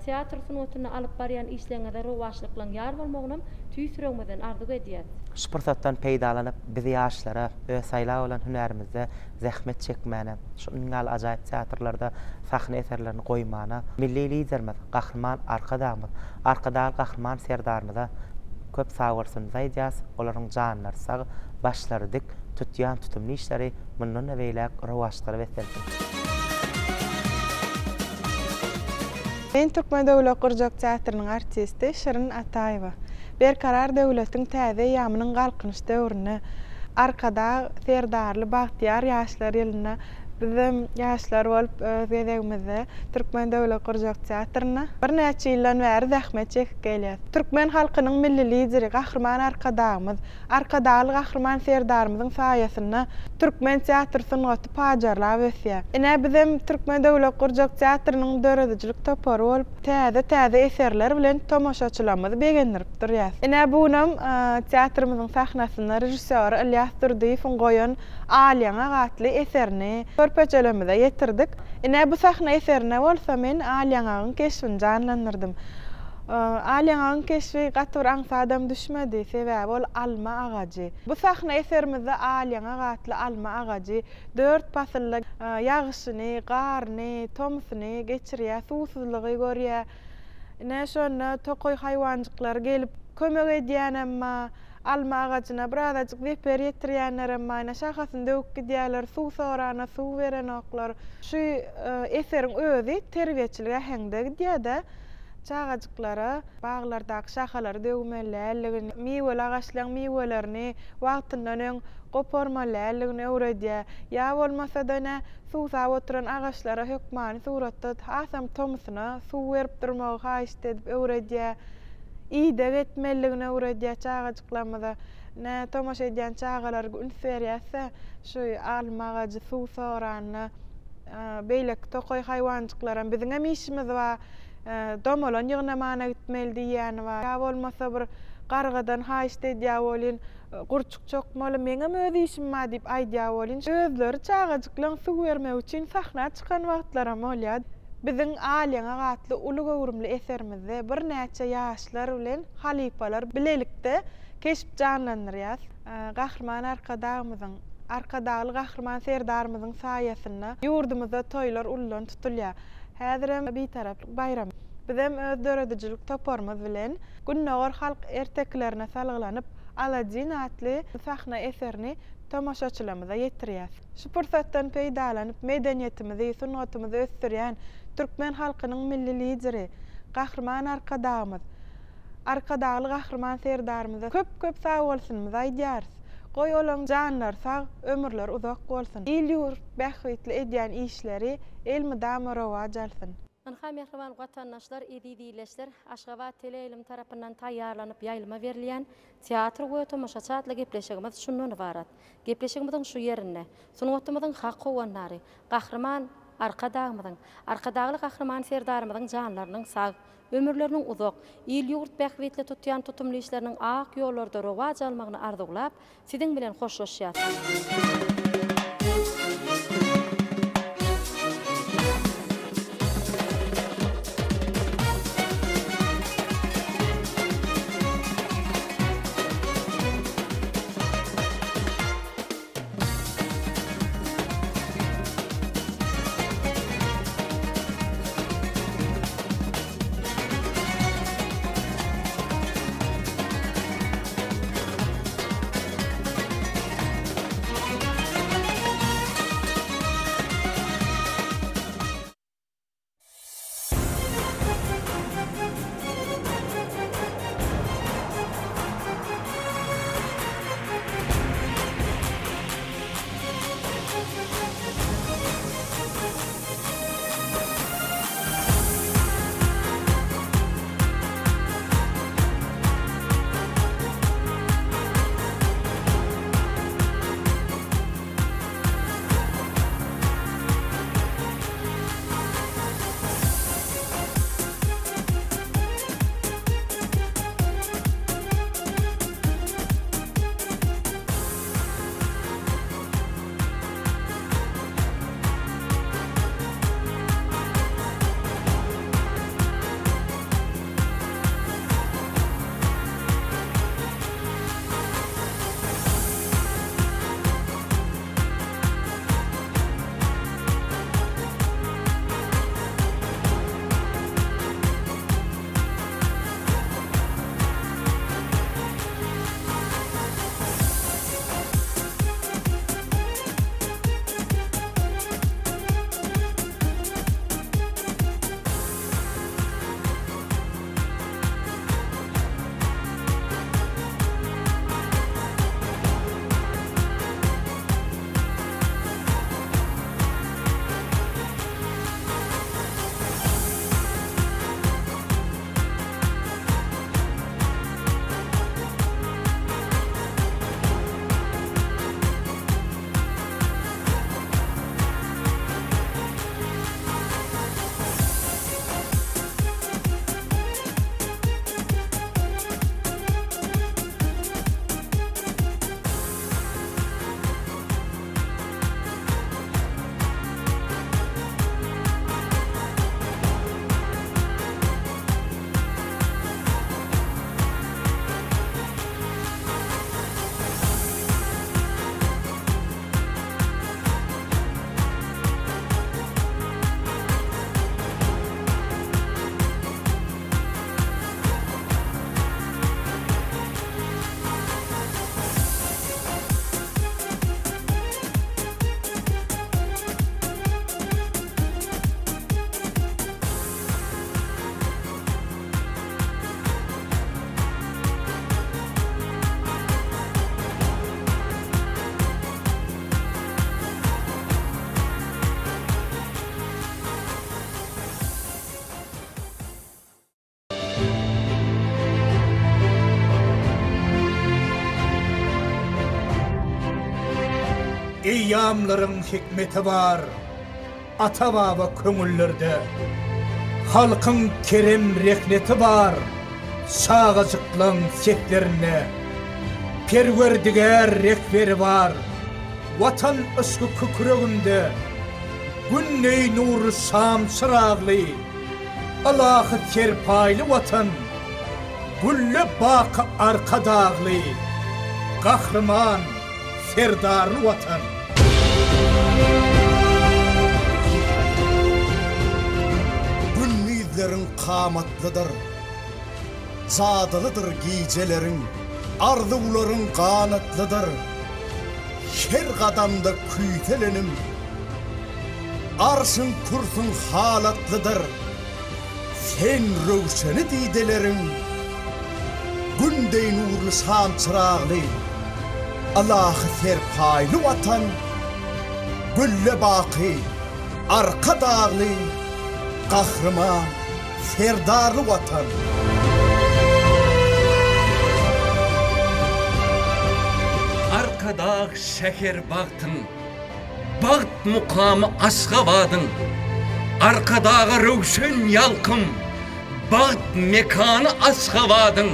Teatr sungatynda alyp barýan işleriňize rowaçlyklaryň ýar bolmagynam tüýs ýüregimizden arzuw edýäs.
Şu pursatdan peýdalanyp, bizi ýaşlara öz saýlap alan hünärimizde zähmet çekmäne, şunuň ýaly ajaýyp teatrlarda sahna eserlerini goýmana Milli Liderimiz Gahryman Arkadagymyz, Arkadagly Gahryman Serdarymyza köp sagbolsunymyzy aýdýarys, olaryň janlary sag, başlary dik, tutýan tutumly işleri mundan-da beýläk rowaçlyklara beslensin!
Men Türkmen döwlet gurjak teatrynyň artisti Şirin Ataýewa. Berkarar döwletiň täze eýýamynyň Galkynyş döwründe, Arkadag Serdarly bagtyýar ýaşlar ýylynda bizem ýaşlar bolup öz gezegimizde Türkmen döwlet gurjak teatrynda birnäçe ýyldan bäri zähmet çekip gelýäs. Türkmen halkynyň Milli Lideri Gahryman Arkadagymyz, Arkadagly Gahryman Serdarymyzyň saýasynda türkmen teatr sungaty pajarlap ösýär. Ine, bizem Türkmen döwlet gurjak teatrynyň döredijilik topary bolup, täze-täze eserler bilen tomaşaçylarymyzy begendirip durýas. Ine, bu günem teatrymyzyň sahnasynda režissýory Ylýas Durdyýewiň goýan Alýaňak atly eserini körpejelerimize ýetirdik. Ine, bu sahna eserinde bolsa men Alýaňagyň keşbini janlandyrdym. Alýaňagyň keşbi gaty bir aňsadam düşmedi, sebäbi ol alma agajy. Bu sahna eserimizde Alýaňak atly alma agajy dört pasylda ýagyşyny, garyny, tomusyny geçirýär, suwsuzlygy görýär. Ine, şonda tokaý haýwanjyklary gelip kömek edýänem bar, alma agajyna birazajyk zeper ýetirýänlerem bar, ine, şahasyny döwüp gidýärler, suw sorana suw berenoklar. Şu eseriň özi terbiýeçilik äheňde gidýär-de. Çagajyklara baglardaky şahalary döwmeli däldigini, miweli agaçlaryň miwelerini wagtyndan öň goparmaly däldigini öwredýär. Ýa bolmasa-da ine, suwsap oturan agaçlara hökmany suratda hasam tomusyna suw berip durmagy haýyşt edip öwredýär. Ideg etmelidigini öwredýär çagajyklarymyza. Ine, tomaşa edýän çagalar üns berýäs-de, şu alma agajy suw soranda, beýleki tokaý haýwanjyklaram biziňem işimiz bar, domalan ýygnamana gitmeli diýýäni bar. Ýa bolmasa bir gargadan haýyşt edýär welin, gurçuk çokmaly, meňem öz işim bar diýip aýdýar welin, özleri çagajyklaň suw bermek üçin sahna çykan wagtlaram bolýar. Biziň Al ýaňak atly uly göwrümli eserimizde birnäçe ýaşlar bilen halypalar bilelikde keşp janlandyrýas. Gahryman Arkadagymyzyň, Arkadagly Gahryman Serdarymyzyň saýasynda ýurdumyzda toýlar uludan tutulýar. Häzirem Bitaraplyk baýramy. Bizem öz döredijilik toparymyz bilen Gündogar halk ertekilerine salgylanyp, Aladin atly sahna eserini tomaşaçylarymyza ýetirýäs. Şu pursatdan peýdalanyp, medeniýetimizi, sungatymyzy ösdürýän türkmen halkynyň Milli Lideri, Gahryman Arkadagymyz, Arkadagly Gahryman Serdarymyza köp-köp sagbolsunymyzy aýdýarys. Goý, olaň janlary sag, ömürleri uzak bolsun! Il-ýurt bähbitli edýän işleri elmydama rowaç alsyn!
Ynha mähriban watandaşlar, eziz ildeşler, Aşgabat teleýaýlymy tarapyndan taýýarlanyp ýaýlyma berilýän Teatr we tomaşaçy atly gepleşigimiz şundan ybarat. Gepleşigimiziň şu ýerinde sungatymyzyň hak howandary, Gahryman Arkadagymyzyň, Arkadagly Gahryman Serdarymyzyň janlarynyň sag, ömürleriniň uzak, il-ýurt bähbitli tutýan tutumly işleriniň ak ýollarda rowaç almagyny arzuwlap, siziň bilen hoşlaşýas.
Eýýamlaryň hikmeti bar, ata-baba köňüllerde. Halkyň kerem-rehneti bar, çagajyklaň seslerinde. Perwerdigär rehberi bar, Watan yşky kükregimde. Gün deý nurly şam çyragly, Ylahy serpaýly Watan. Gülle baky Arkadagly, Gahryman Serdarly Watan.
Gündizleriň kamatlydyr, Jadylydyr gijeleriň, Arzuwlaryň ganatlydyr. Her gadamda küýselenim, Arşyň kürsüň halatlydyr. Sen röwşeni dideleriň, Gün deý nurly şam çyragly, Ylahy serpaýly Watan, Gülle baky Arkadagly, Gahryman Serdarly Watan!
Arkadag şäheri bagtyň, Bagt mukamy Aşgabadyň, Arkadaga röwşen ýalkym, Bagt mekany Aşgabadyň,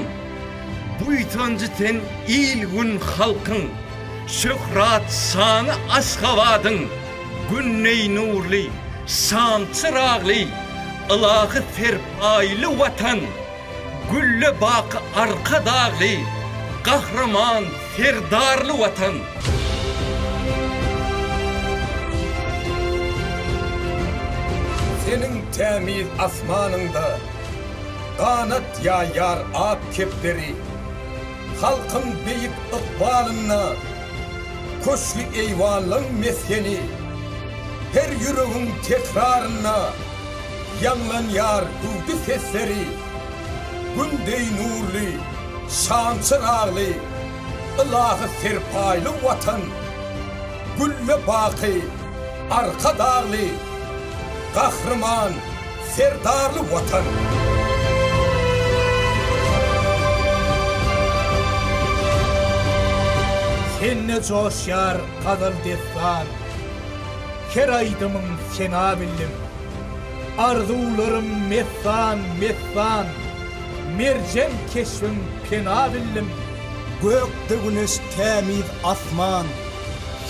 Buýsanjy sen il-gün halkyň, Şöhrat şany Aşgabadyň, Gün deý nurly, şam çyragly, Ylahy serpaýly Watan! Gülle baky Arkadagly, Gahryman Serdarly Watan!
Seniň tämiz asmanyňda Ganat ýaýýar ak kepderi. Halkyň beýik ykbalynda Köşgi-eýwanlaň mesgeni. Her ýüregiň tekrarynda Ýaňlanýar hüwdi sesleri, Gün deý nurly, şan çyragly, Ylahy serpaýly Watan! Gülle baky Arkadagly, Gahryman Serdarly Watan!
Sende joşýar gazal-dessan. Her aýdymyň sena bildim. Arzuwlarym messan, messan, Merjen keşbiň pena bildim.
Gökde güneş tämiz asman,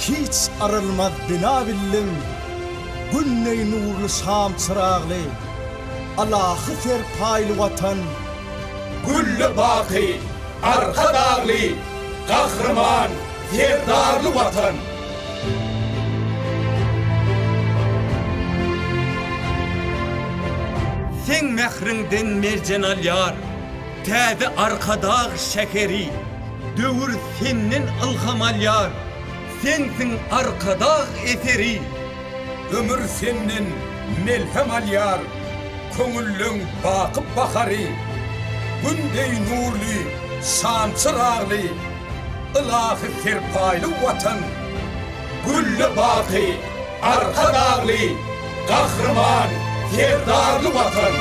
Hiç yrylmaz bina bildim. Gün deý nurly şam çyragly, Ylahy serpaýly Watan.
Gülle baky Arkadagly Gahryman Serdarly Watan!
Seň mähriňden merjen alýar Täze Arkadag şäheri, Döwür senden ylham alýar, Sensiň Arkadag eseri.
Ömür senden melhem alýar, Köňülleň baky bahary. Gün deý nurly, şan çyragly, Ylahy serpaýly Watan! Gülle baky Arkadagly Gahryman Serdarly Watan!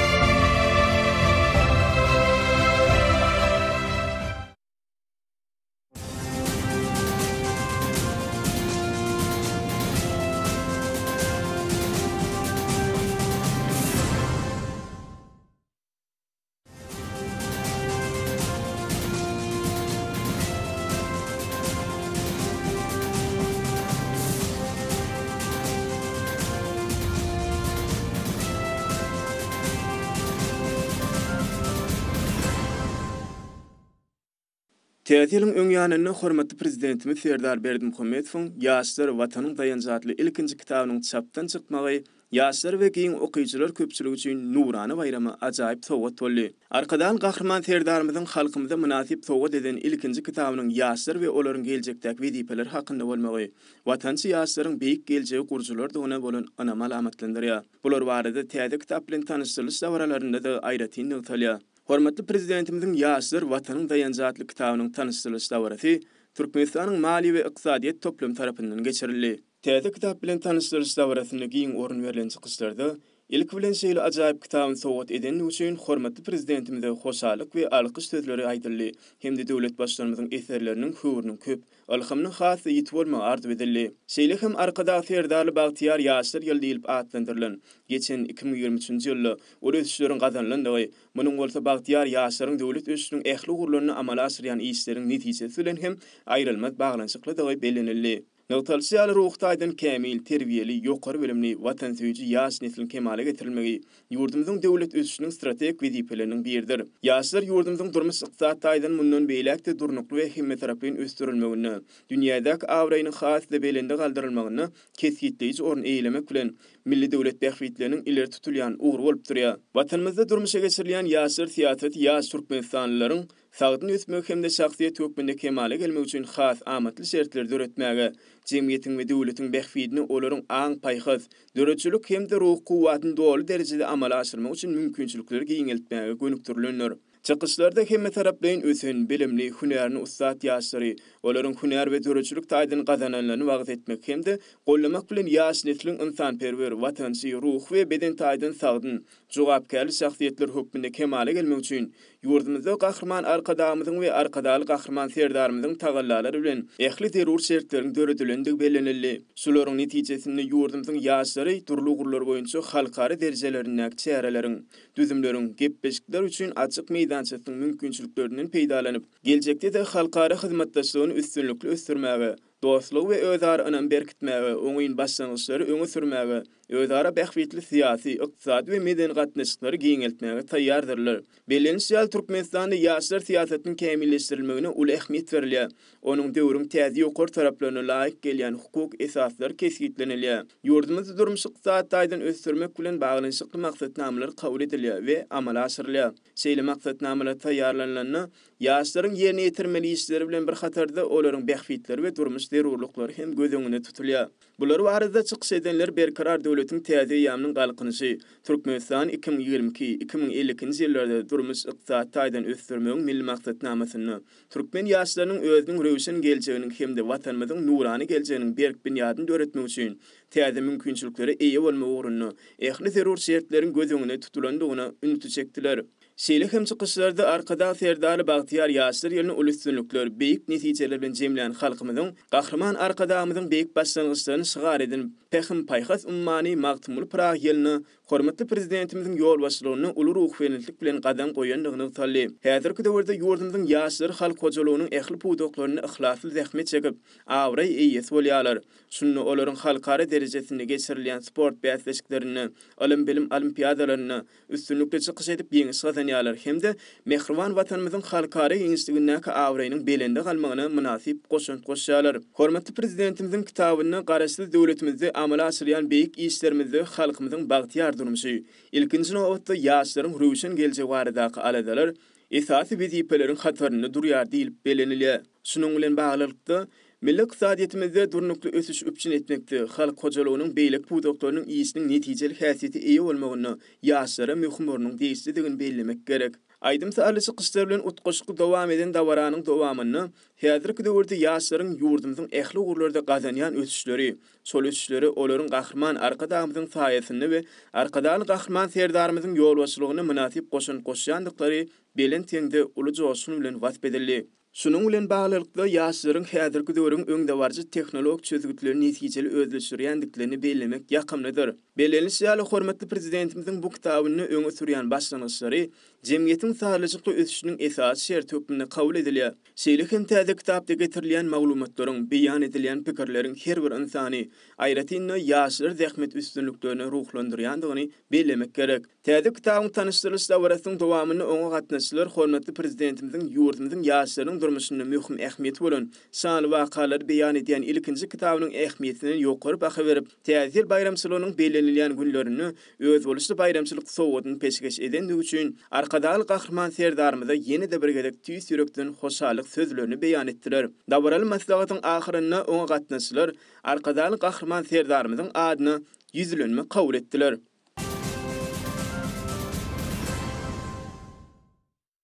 Täze ýylyň öň ýanynda hormatly Prezidentimiz Serdar Berdimuhamedowyň Ýaşlar, Watanyň daýanjy atly ilkinji kitabynyň çapdan çykmagy ýaşlar we giň okyjylar köpçüligi üçin nurana baýrama ajaýyp sowgat boldy. Arkadagly Gahryman Serdarymyzyň halkymyza mynasyp sowgat eden ilkinji kitabynyň ýaşlar we olaryň geljekdäki wezipeleri hakynda bolmagy, watançy ýaşlaryň beýik geljegi gurujylardygyna bolan ynamy alamatlandyrýar. Bular barada täze kitap bilen tanyşdyrylyş dabaralarynda-da aýratyn nygtalýar. Hormatly Prezidentimiziň Ýaşlar, Watanyň daýanjy atly kitabynyň tanyşdyrylyş dabarasy Türkmenistanyň Maliýe we ykdysadyýet toplumy tarapyndan geçirildi. Täze kitap bilen tanyşdyrylyş dabarasynda giň orun berlen çykyşlarda. Ilki bilen şeýle ajaýyp kitabyny sowgat edendigi üçin hormatly Prezidentimize hoşallyk we alkyş sözleri aýdyldy hem-de döwlet Baştutanymyzyň eserleriniň höwrüniň köp, ylhamynyň has-da ýiti bolmagy arzuw edildi. Şeýle hem Arkadag Serdarly bagtyýar ýaşlar ýyly diýlip atlandyrylan geçen 2023-nji ýylda uly ösüşleriň gazanylandygy, munuň bolsa bagtyýar ýaşlaryň döwlet ösüşiniň ähli ugurlarynda amala aşyrýan işleriniň netijesi bilen hem aýrylmaz baglanyşyklydygy bellenildi. Nygtalyşy ýaly, ruhy taýdan kämil, terbiýeli, ýokary bilimli, watansöýüji ýaş nesliň kemala getirilmegi ýurdumyzyň döwlet ösüşiniň strategik wezipeleriniň biridir. Ýaşlar ýurdumyzyň durmuş-ykdysady taýdan mundan beýläk-de durnukly we hemmetaraplaýyn ösdürilmeginde, dünýädäki abraýynyň has-da belende galdyrylmagynda kesgitleýji orun eýelemek bilen, milli döwlet bähbitleriniň ileri tutulýan ugry bolup durýar. Watanymyzda durmuşa geçirilýän ýaşlar syýasaty ýaş türkmenistanlylaryň Sagdyn ösmegi hem-de şahsyýet hökmünde kemala gelmegi üçin has amatly şertleri döretmäge, jemgyýetiň we döwletiň bähbidine olaryň aň-paýhas, döredijilik hem-de ruhy kuwwatyny doly derejede amala aşyrmak üçin mümkinçilikleri giňeltmäge gönükdirilendir. Çykyşlarda hemmetaraplaýyn ösen, bilimli, hünärine ussat ýaşlary, olaryň hünär we döredijilik taýdan gazananlaryny wagyz etmek hem-de goldamak bilen ýaş nesliň ynsanperwer, watançy, ruhy we beden taýdan sagdyn, jogapkärli şahsyýetler hökmünde kemala gelmegi üçin ýurdumyzda Gahryman Arkadagymyzyň we Arkadagly Gahryman Serdarymyzyň tagallalary bilen ähli zerur şertleriň döredilendigi bellenildi. Şularyň netijesinde ýurdumyzyň ýaşlary dürli ugurlar boýunça halkara derejelerindäki çäreleriň, düzümleriň, gepleşikler üçin açyk meýdançasynyň mümkinçiliklerinden peýdalanyp, geljekde-de halkara hyzmatdaşlygyny üstünlikli ösdürmäge, Dostlugy we özara ynamy berkitmäge, oňyn başlangyçlary öňe sürmäge, özara bähbitli syýasy, ykdysady we medeni gatnaşyklary giňeltmäge taýýardyrlar. Bellenişi ýaly, Türkmenistanda ýaşlar syýasatynyň kämilleşdirilmegine uly ähmiýet berilýär. Onuň döwrüň täze ýokary talaplaryna laýyk gelýän hukuk esaslary kesgitlenilýär. Ýurdumyzy durmuş-ykdysady taýdan ösdürmek bilen baglanyşykly maksatnamalar kabul edilýär we amala aşyrylýar. Şeýle maksatnamalar taýýarlanylanda, Ýaşlaryň ýerine ýetirmeli işleri bilen bir hatarda olaryň bähbitleri we durmuş zerurlyklary hem göz öňünde tutulýar. Bular barada çykyş edenler Berkarar döwletiň täze eýýamynyň Galkynyşy, Türkmenistan 2022, 2052-nji ýyllarda durmuş-ykdysady taýdan ösdürmegiň Milli maksatnamasynda türkmen ýaşlarynyň özüniň röwşen geljeginiň hem-de Watanymyzyň nurana geljeginiň berk binýadyny döretmek üçin täze mümkinçiliklere eýe bolmak ugrunda ähli zerur şertleriň göz öňünde tutulandygyna ünsi çekdiler. Şeýle hem çykyşlarda Arkadag Serdarly bagtyýar ýaşlar ýylyny uly üstünlikler, beýik netijeler bilen jemlän halkymyzyň Gahryman Arkadagymyzyň beýik başlangyçlaryny şygar edinip, Pähim-paýhas ummany Magtymguly Pyragy ýylynda hormatly Prezidentimiziň ýolbaşçylygynda uly ruhubelentlik bilen gadam goýandygy nygtaldy. Häzirki döwürde ýurdumyzyň ýaşlary halk hojalygynyň ähli pudaklarynda yhlasly zähmet çekip, abraý eýesi bolýarlar. Şunda olaryň halkara derejesinde geçirilýän sport bäsleşiklerinde, ylym-bilim olimpiadalarynda, üstünlikli çykyş edip ýeňiş gazanýarlar hem-de mähriban Watanymyzyň halkara giňişligindäki abraýynyň belende galmagyna mynasyp goşant goşýarlar. Hormatly Prezidentimiziň kitabynda Garaşsyz döwletimizde amala aşyrýan beýik işlerimizde halkymyzyň bagtyýar durmuşy, ilkinji nobatda, ýaşlaryň röwşen geljegi baradaky aladalar esasy wezipeleriň hatarynda durýar diýlip bellenilýär. Şunuň bilen baglylykda, milli ykdysadyýetimizde durnukly ösüşi üpjün etmekde, halk hojalygynyň beýleki pudaklarynyň işiniň netijeli häsiýete eýe bolmagynda ýaşlara möhüm ornuň degişlidigini bellemek gerek. Aýdym-sazly çykyşlar bilen utgaşykly dowam eden dabaranyň dowamynda häzirki döwürde ýaşlaryň ýurdumyzyň ähli ugurlarda gazanýan ösüşleri, şol ösüşlere olaryň Gahryman Arkadagymyzyň saýasynda we Arkadagly Gahryman Serdarymyzyň ýolbaşçylygynda mynasyp goşant goşýandyklary belent heňde uly joşgun bilen wasp edildi. Şunuň bilen baglylykda, ýaşlaryň häzirki döwrüň öňdebaryjy tehnologik çözgütlerini netijeli özleşdirýändiklerini bellemek ýakymlydyr. Bellenilişi ýaly, hormatly Prezidentimiziň bu kitabynda öňe sürýän başlangyçlary jemgyýetiň sazlaşykly ösüşiniň esasy şerti hökmünde kabul edilýär. Şeýle hem täze kitapda getirilýän maglumatlaryň, beýan edilýän pikirleriň her bir ynsany, aýratyn-da, ýaşlary zähmet üstünliklerine ruhlandyrýandygyny bellemek gerek. Täze kitabyň tanyşdyrylyş dabarasynyň dowamynda oňa gatnaşyjylar hormatly Prezidentimiziň ýurdumyzyň ýaşlarynyň durmuşynda möhüm ähmiýeti bolan şanly wakalary beýan edýän ilkinji kitabynyň ähmiýetine ýokary baha berip, Täze ýyl baýramçylygynyň bellenilýän günlerinde özboluşly baýramçylyk sowgadyny peşgeş edendigi üçin Arkadagly Gahryman Serdarymyza ýene-de bir gezek tüýs ýürekden hoşallyk sözlerini beýan etdiler. Dabaraly maslahatyň ahyrynda oňa gatnaşyjylar Arkadagly Gahryman Serdarymyzyň adyna Ýüzlenme kabul etdiler.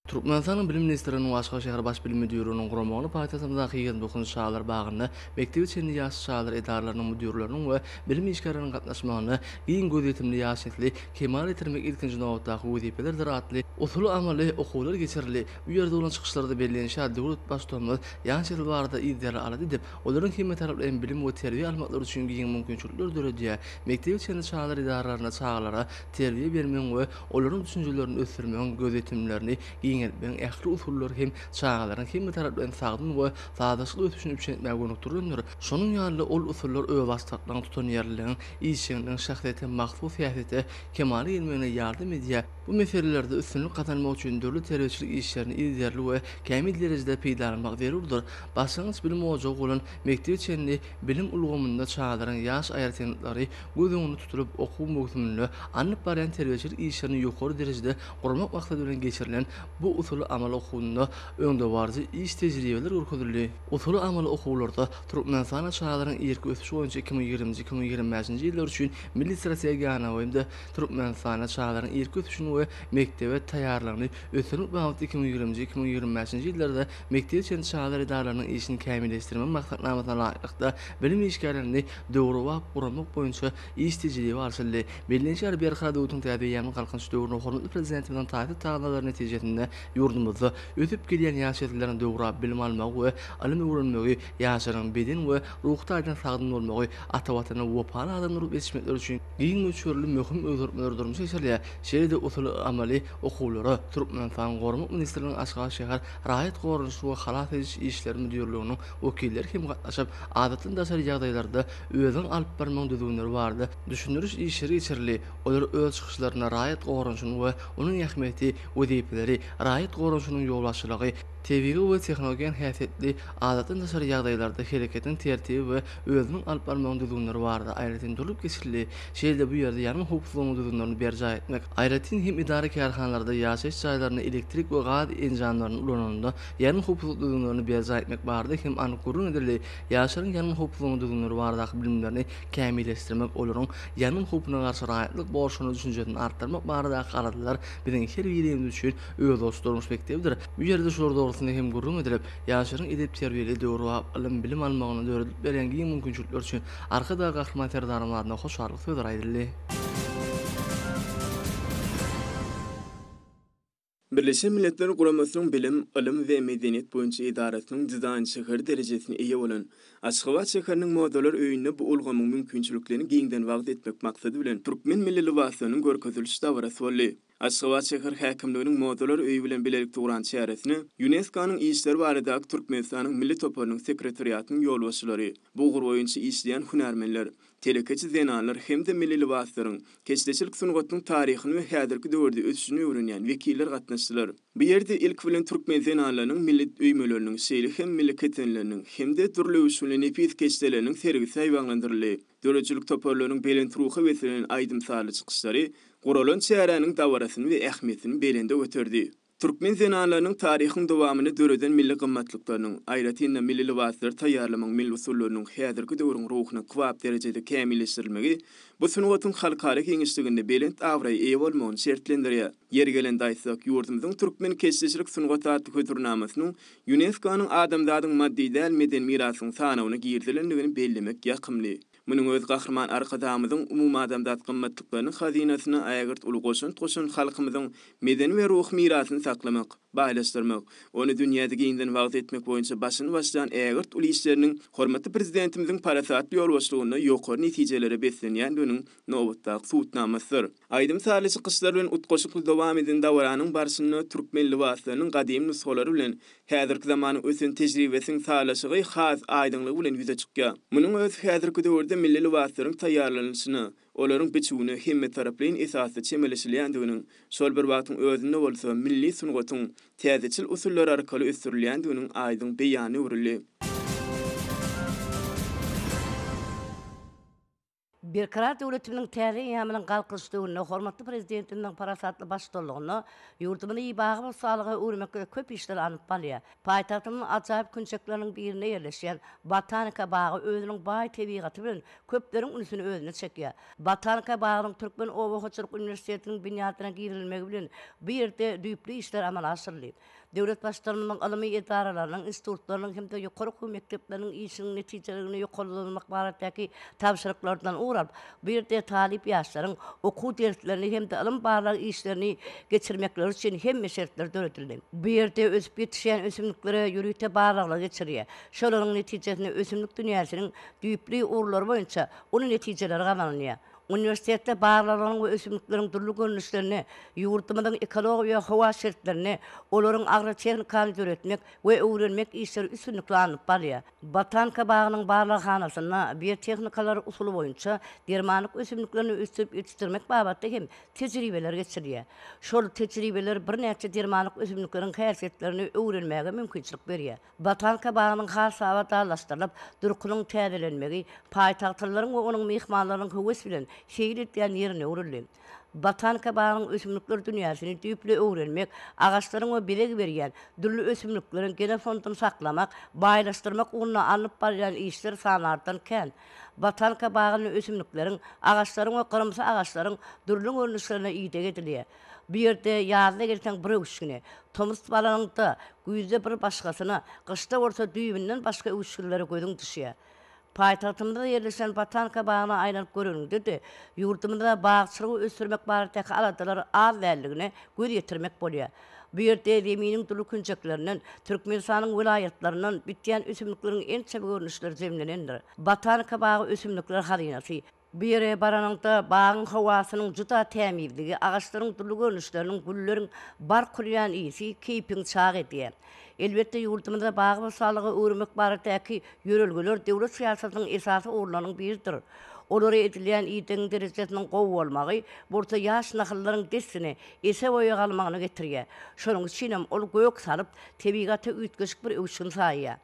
Türkmenistanyň Bilim ministrliginiň we Aşgabat şäher Baş bilim müdirliginiň guramagynda paýtagtymyzdaky 29-njy çagalar bagynda mekdebe çenli ýaşly çagalar edaralarynyň müdirleriniň we bilim işgärleriniň gatnaşmagynda Giň gözýetimli ýaş nesli kemala getirmek ilkinji nobatdaky wezipelerdir atly usuly-amaly okuwlar geçirildi. Bu ýerde bolan çykyşlarda bellenişi ýaly, döwlet Baştutanymyz ýaş nesil barada yzygiderli alada edip, olaryň hemmetaraplaýyn bilim we terbiýe almaklary üçin giň mümkinçilikler döredýär. Mekdebe çenli çagalar edaralarynda çagalara terbiýe bermegiň we olaryň düşünjelerini ösdürmegiň, gözýetimlerini giňeltmegiň ähli usullary hem çagalaryň hemmetaraplaýyn sagdyn we sazlaşykly ösüşini üpjün etmäge gönükdirilendir. Şonuň ýaly-da ol usullar özbaşdaklygyň, tutanýerliligiň, işjeňligiň şahsyýete mahsus häsiýete kemala gelmegine ýardam edýär. Bu meselelerde üstünlik gazanmak üçin dürli terbiýeçilik işlerini yzygiderli we kämil derejede peýdalanmak zerurdyr. Başlangyç bilim ojagy bolan mekdebe çenli bilim ulgamynda çagalaryň ýaş aýratynlyklary göz öňünde tutulyp, okuw möwsüminde alnyp barýan terbiýeçilik işlerini ýokary derejede guramak maksady bilen geçirilen bu usuly-amaly okuwynda öňdebaryjy iş tejribeler görkezildi. Usuly-amaly okuwlarda Türkmenistanda çagalaryň irki ösüşi boýunça 2020-nji, 2025-nji ýyllar üçin Milli strategiýany hem-de Türkmenistanda çagalaryň irki ösüşini we mekdebe taýýarlygyny ösdürmek babatda 2020-nji, 2025-nji ýyllarda mekdebe çenli çagalar edaralarynyň işini kämilleşdirmegiň maksatnamasyna laýyklykda bilim işgärlerini döwrebap guramak boýunça iş tejribe alşyldy. Bellenişi ýaly, Berkarar döwletiň täze eýýamynyň Galkynyş döwründe hormatly Prezidentimiziň taýsyz tagallalary netijesinde ýurdumyzda ösüp gelýän ýaş nesilleriň döwrebap bilim almagy we ylym öwrenmegi, ýaşlaryň beden we ruhy taýdan sagdyn bolmagy, ata Watana wepaly adamlar bolup ýetişmekleri üçin giň möçberli möhüm özgertmeler durmuşa geçirilýär. Şeýle-de usuly-amaly okuwlara Türkmenistanyň Goranmak ministrliginiň Aşgabat şäher Raýat goranyş we halas ediş işleri müdirliginiň wekilleri hem gatnaşyp, adatdan daşary ýagdaýlarda özüňi alyp barmagyň düzgünleri barada düşündiriş işleri geçirildi. Olar öz çykyşlarynda raýat goranyşynyň we onuň ähmiýeti, wezipeleri, raýat goranyşynyň ýolbaşçylygy, tebigy we tehnogen häsiýetli adatdan daşary ýagdaýlarda hereketiň tertibi we özüniň alyp barmagyň düzgünleri barada aýratyn durlup geçildi. Şeýle-de bu ýerde ýangyn howpsuzlygynyň düzgünlerini berjaý etmek, aýratyn hem edara-kärhanalarda, ýaşaýyş jaýlarynda elektrik we gaz enjamlaryny ulananda ýangyn howpsuzlyk düzgünlerini berjaý etmek barada hem anyk gürrüň edildi. Ýaşlaryň ýangyn howpsuzlygynyň düzgünleri baradaky bilimlerini kämilleşdirmek, olaryň ýangyn howpuna garşy raýatlyk borçlaryna düşünjesini artdyrmak baradaky aladalar biziň her birimiz üçin özboluşly durmuş mekdebidir. Bu ýerde şular dogrusynda hem gürrüň edilip, ýaşlaryň edep-terbiýeli, döwrebap ylym-bilim almagyna döredilip berýän giň mümkinçilikler üçin Arkadag Gahryman Serdarymyz adyna hoşallyk sözleri aýdyldy.
Birleşen Milletler Guramasynyň Bilim, ylym we medeniýet boýunça edarasynyň dizaýn şäheri derejesine eýe bolan Aşgabat şäheriniň Modalar öýünde bu ulgamyň mümkinçiliklerini giňden wagyz etmek maksady bilen türkmen milli lybaslarynyň görkeziliş dabarasy boldy. Aşgabat şäher häkimliginiň Modalar öýi bilen bilelikde guran çäresine ÝUNESKO-nyň işleri baradaky Türkmenistanyň Milli toparynyň sekretariatynyň ýolbaşçylary, bu ugur boýunça işleýän hünärmenler, telekeçi zenanlar hem-de milli lybaslaryň, keşdeçilik sungatynyň taryhyny we häzirki döwürde ösüşini öwrenýän wekiller gatnaşdylar. Bu ýerde ilki bilen türkmen zenanlarynyň milli öýmeleriniň, şeýle hem milli ketenileriniň hem-de dürli öwüşginli nepis keşdeleriniň sergisi ýaýbaňlandyryldy. Döredijilik toparlarynyň belent ruha beslenen aýdym-sazly çykyşlary guralan çäräniň dabarasyny we ähmiýetini belende göterdi. Türkmen zenanlarynyň taryhyň dowamynda döreden milli gymmatlyklarynyň, aýratyn-da, milli lybaslary taýýarlamagyň milli usullarynyň häzirki döwrüň ruhuna kybap derejede kämilleşdirilmegi bu sungatyň halkara giňişliginde belent abraýa eýe bolmagyny şertlendirýär. Ýeri gelende aýtsak, ýurdumyzyň Türkmen keşdeçilik sungaty atly hödürnamasynyň ÝUNESKO-nyň adamzadyň maddy däl medeni mirasynyň sanawyna girizilendigini bellemek ýakymly. Munuň özi Gahryman Arkadagymyzyň umumadamzat gymmatlyklarynyň hazynasyna ägirt uly goşant goşan halkymyzyň medeni we ruhy mirasyny saklamak, baýlaşdyrmak, ony dünýäde giňden wagyz etmek boýunça başyny başlan ägirt uly işleriniň hormatly Prezidentimiziň parasatly ýolbaşçylygynda ýokary netijelere beslenýändiginiň nobatdaky subutnamasydyr. Aýdym-sazly çykyşlar bilen utgaşykly dowam eden dabaranyň barşynda türkmen lybaslarynyň gadymy nusgalary bilen häzirki zamanyň ösen tejribesiniň sazlaşygy has aýdyňlygy bilen ýüze çykýar. Munuň özi häzirki döwürde milli lybaslaryň taýýarlanylyşyna, olaryň biçüwine hemmetaraplaýyn esasda çemeleşilýändiginiň, şol bir wagtyň özünde bolsa milli sungatyň täzeçil usullar arkaly ösdürilýändiginiň aýdyň beýanyna öwrüldi.
Berkarar döwletimiziň täze eýýamynyň Galkynyş döwründe hormatly Prezidentimiziň parasatly baştutanlygynda ýurdumyzy bagy-bossanlyga öwürmekde köp işler alnyp barylýar. Paýtagtymyzyň ajaýyp künjekleriniň birinde ýerleşýän Botanika bagy özüniň baý tebigaty bilen köpleriň ünsüni özüne çekýär. Botanika bagynyň Türkmen oba hojalyk uniwersitetiniň binýadyna girizilmegi bilen bu ýerde düýpli işler amala aşyryldy. Döwlet Baştutanymyzyň ylmy edaralarynyň, institutlarynyň hem-de ýokary okuw mekdepleriniň işiniň netijeliligini ýokarlandyrmak baradaky tabşyryklaryndan ugur alyp, bu ýerde talyp ýaşlaryň okuw derslerini hem-de ylym-barlag işlerini geçirmekleri üçin hemme şertler döredildi. Bu ýerde ösüp ýetişýän ösümliklere ýörite barlaglar geçirilýär. Şolaryň netijesinde ösümlik dünýäsiniň düýpli ugurlary boýunça uly netijeler gazanylýar. Uniwersitetde barlaglaryň we ösümlikleriň dürli görnüşlerini, ýurdumyzyň ekologiýa we howa şertlerinde olaryň agrotehnikany döretmek we öwrenmek işleri üstünlikli alnyp barylýar. Botanika bagynyň barlaghanasynda biotehnikalar usuly boýunça dermanlyk ösümliklerini ösdürip ýetişdirmek babatda hem tejribeler geçirilýär. Şol tejribeler birnäçe dermanlyk ösümlikleriň häsiýetlerini öwrenmäge mümkinçilik berýär. Botanika bagynyň has abadanlaşdyrylyp, durkunyň täzelenmegi paýtagtlylaryň we onuň myhmanlarynyň höwes bilen seýil edýän ýerine öwrüldi. Botanika bagynyň ösümlikler dünýäsini düýpli öwrenmek, agaçlaryň we bezeg berýän dürli ösümlikleriň genofondyny saklamak, baýlaşdyrmak ugrunda alnyp barylýan işler sanardan kän. Botanika bagynda ösümlikleriň, agaçlaryň we gyrymsy agaçlaryň dürli görnüşlerine ideg edilýär. Bu ýerde ýazda gelseň bir öwüşgine, tomus baranyňda, güýzde bir başgasyna, gyşda bolsa düýbünden başga öwüşginlere gözüň düşýär. Paýtagtymyzda ýerleşen Botanika bagyna aýlanyp göreniňde-de, ýurdumyzda bagçylygy ösdürmek baradaky aladalar az däldigine göz ýetirmek bolýar. Bu ýerde Zeminiň dürli künjeklerinden, Türkmenistanyň welaýatlaryndan bitýän ösümlikleriň ençeme görnüşleri jemlenendir. Botanika bagy ösümlikler hazynasy, Bu ýere baranyňda bagyň howasynyň juda tämizligi, agaçlaryň dürli görnüşleriniň, gülleriň bark urýan ysy keýpiňi çag edýär. Elbetde, ýurdumyzda bagy-bossanlyga öwürmek baradaky ýörelgeler döwlet syýasatynyň esasy ugurlarynyň biridir. Olara edilýän idegiň derejesiniň gowy bolmagy bolsa ýaş nahallaryň dessine ese-boýa galmagyna getirýär. Şonuň üçinem ol gök salyp, tebigata üýtgeşik bir öwüşgin saýýar.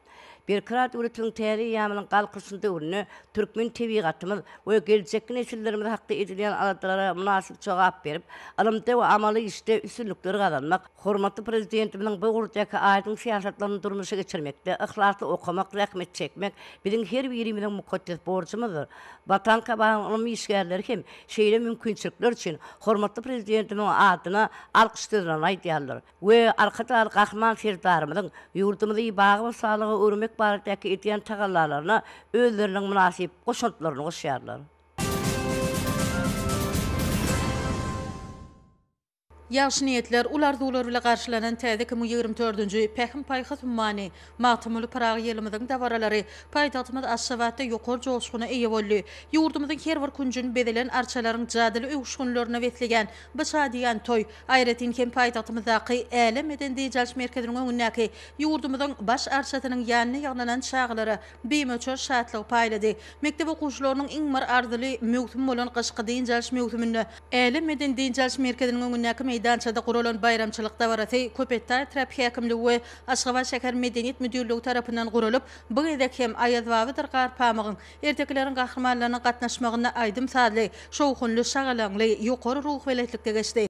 Berkarar döwletimiziň täze eýýamynyň Galkynyşy döwründe türkmen tebigatymyz we geljekki nesillerimiz hakda edilýän aladalara mynasyp jogap berip, ylymda we amaly işde üstünlikleri gazanmak, hormatly Prezidentimiziň bu ugurdaky aýdyň syýasatlaryny durmuşa geçirmekde yhlasly okamak, zähmet çekmek biziň her birimiziň mukaddes borjumyzdyr. Watan Kabagyň ylym işgärleri hem şeýle mümkinçilikler üçin hormatly Prezidentimiziň adyna alkyş sözlerini aýdýarlar. We Arkadagly Gahryman Serdarymyzyň ýurdumyzy bagy-bossanlyga öwürmek baradaky edýän tagallalaryna özleriniň mynasyp goşantlaryny goşýarlar.
Ýagşy niýetler, uly arzuwlar bile garşylanan täze 2024-nji Pähim-paýhas ummany Magtymguly Pyragy ýylymyzyň dabaralary paýtagtymyz Aşgabatda ýokary joşguna eýe boldy. Ýurdumyzyň her bir künjüni bezelen arçalaryň jadyly öwüşginlerine besleýän bu şadyýan toý Aýratyn hem paýtagtymyzdaky Älem medeni dynç alyş merkeziniň öňündäki ýurdumyzyň Baş arçasynyň ýanyna ýygnanan çagalara bimöçber şatlygy paýlady. Mekdep okuwçylarynyň iň bir arzyly möwsüm bolan gyşky dynç alyş möwsüminde Älem medeni dynç alyş merkeziniň öňündäki meýdançada guralan baýramçylyk dabarasy Köpetdag etrap häkimligi we Aşgabat şäher medeniýet müdirligi tarapyndan guralyp, bu gezek hem Aýazbabadyr Garpamygyň, ertekileriň gahrymanlarynyň gatnaşmagynda aýdym-sazly, şowhunly, şagalaňly, ýokary ruhubelentlikde geçdi.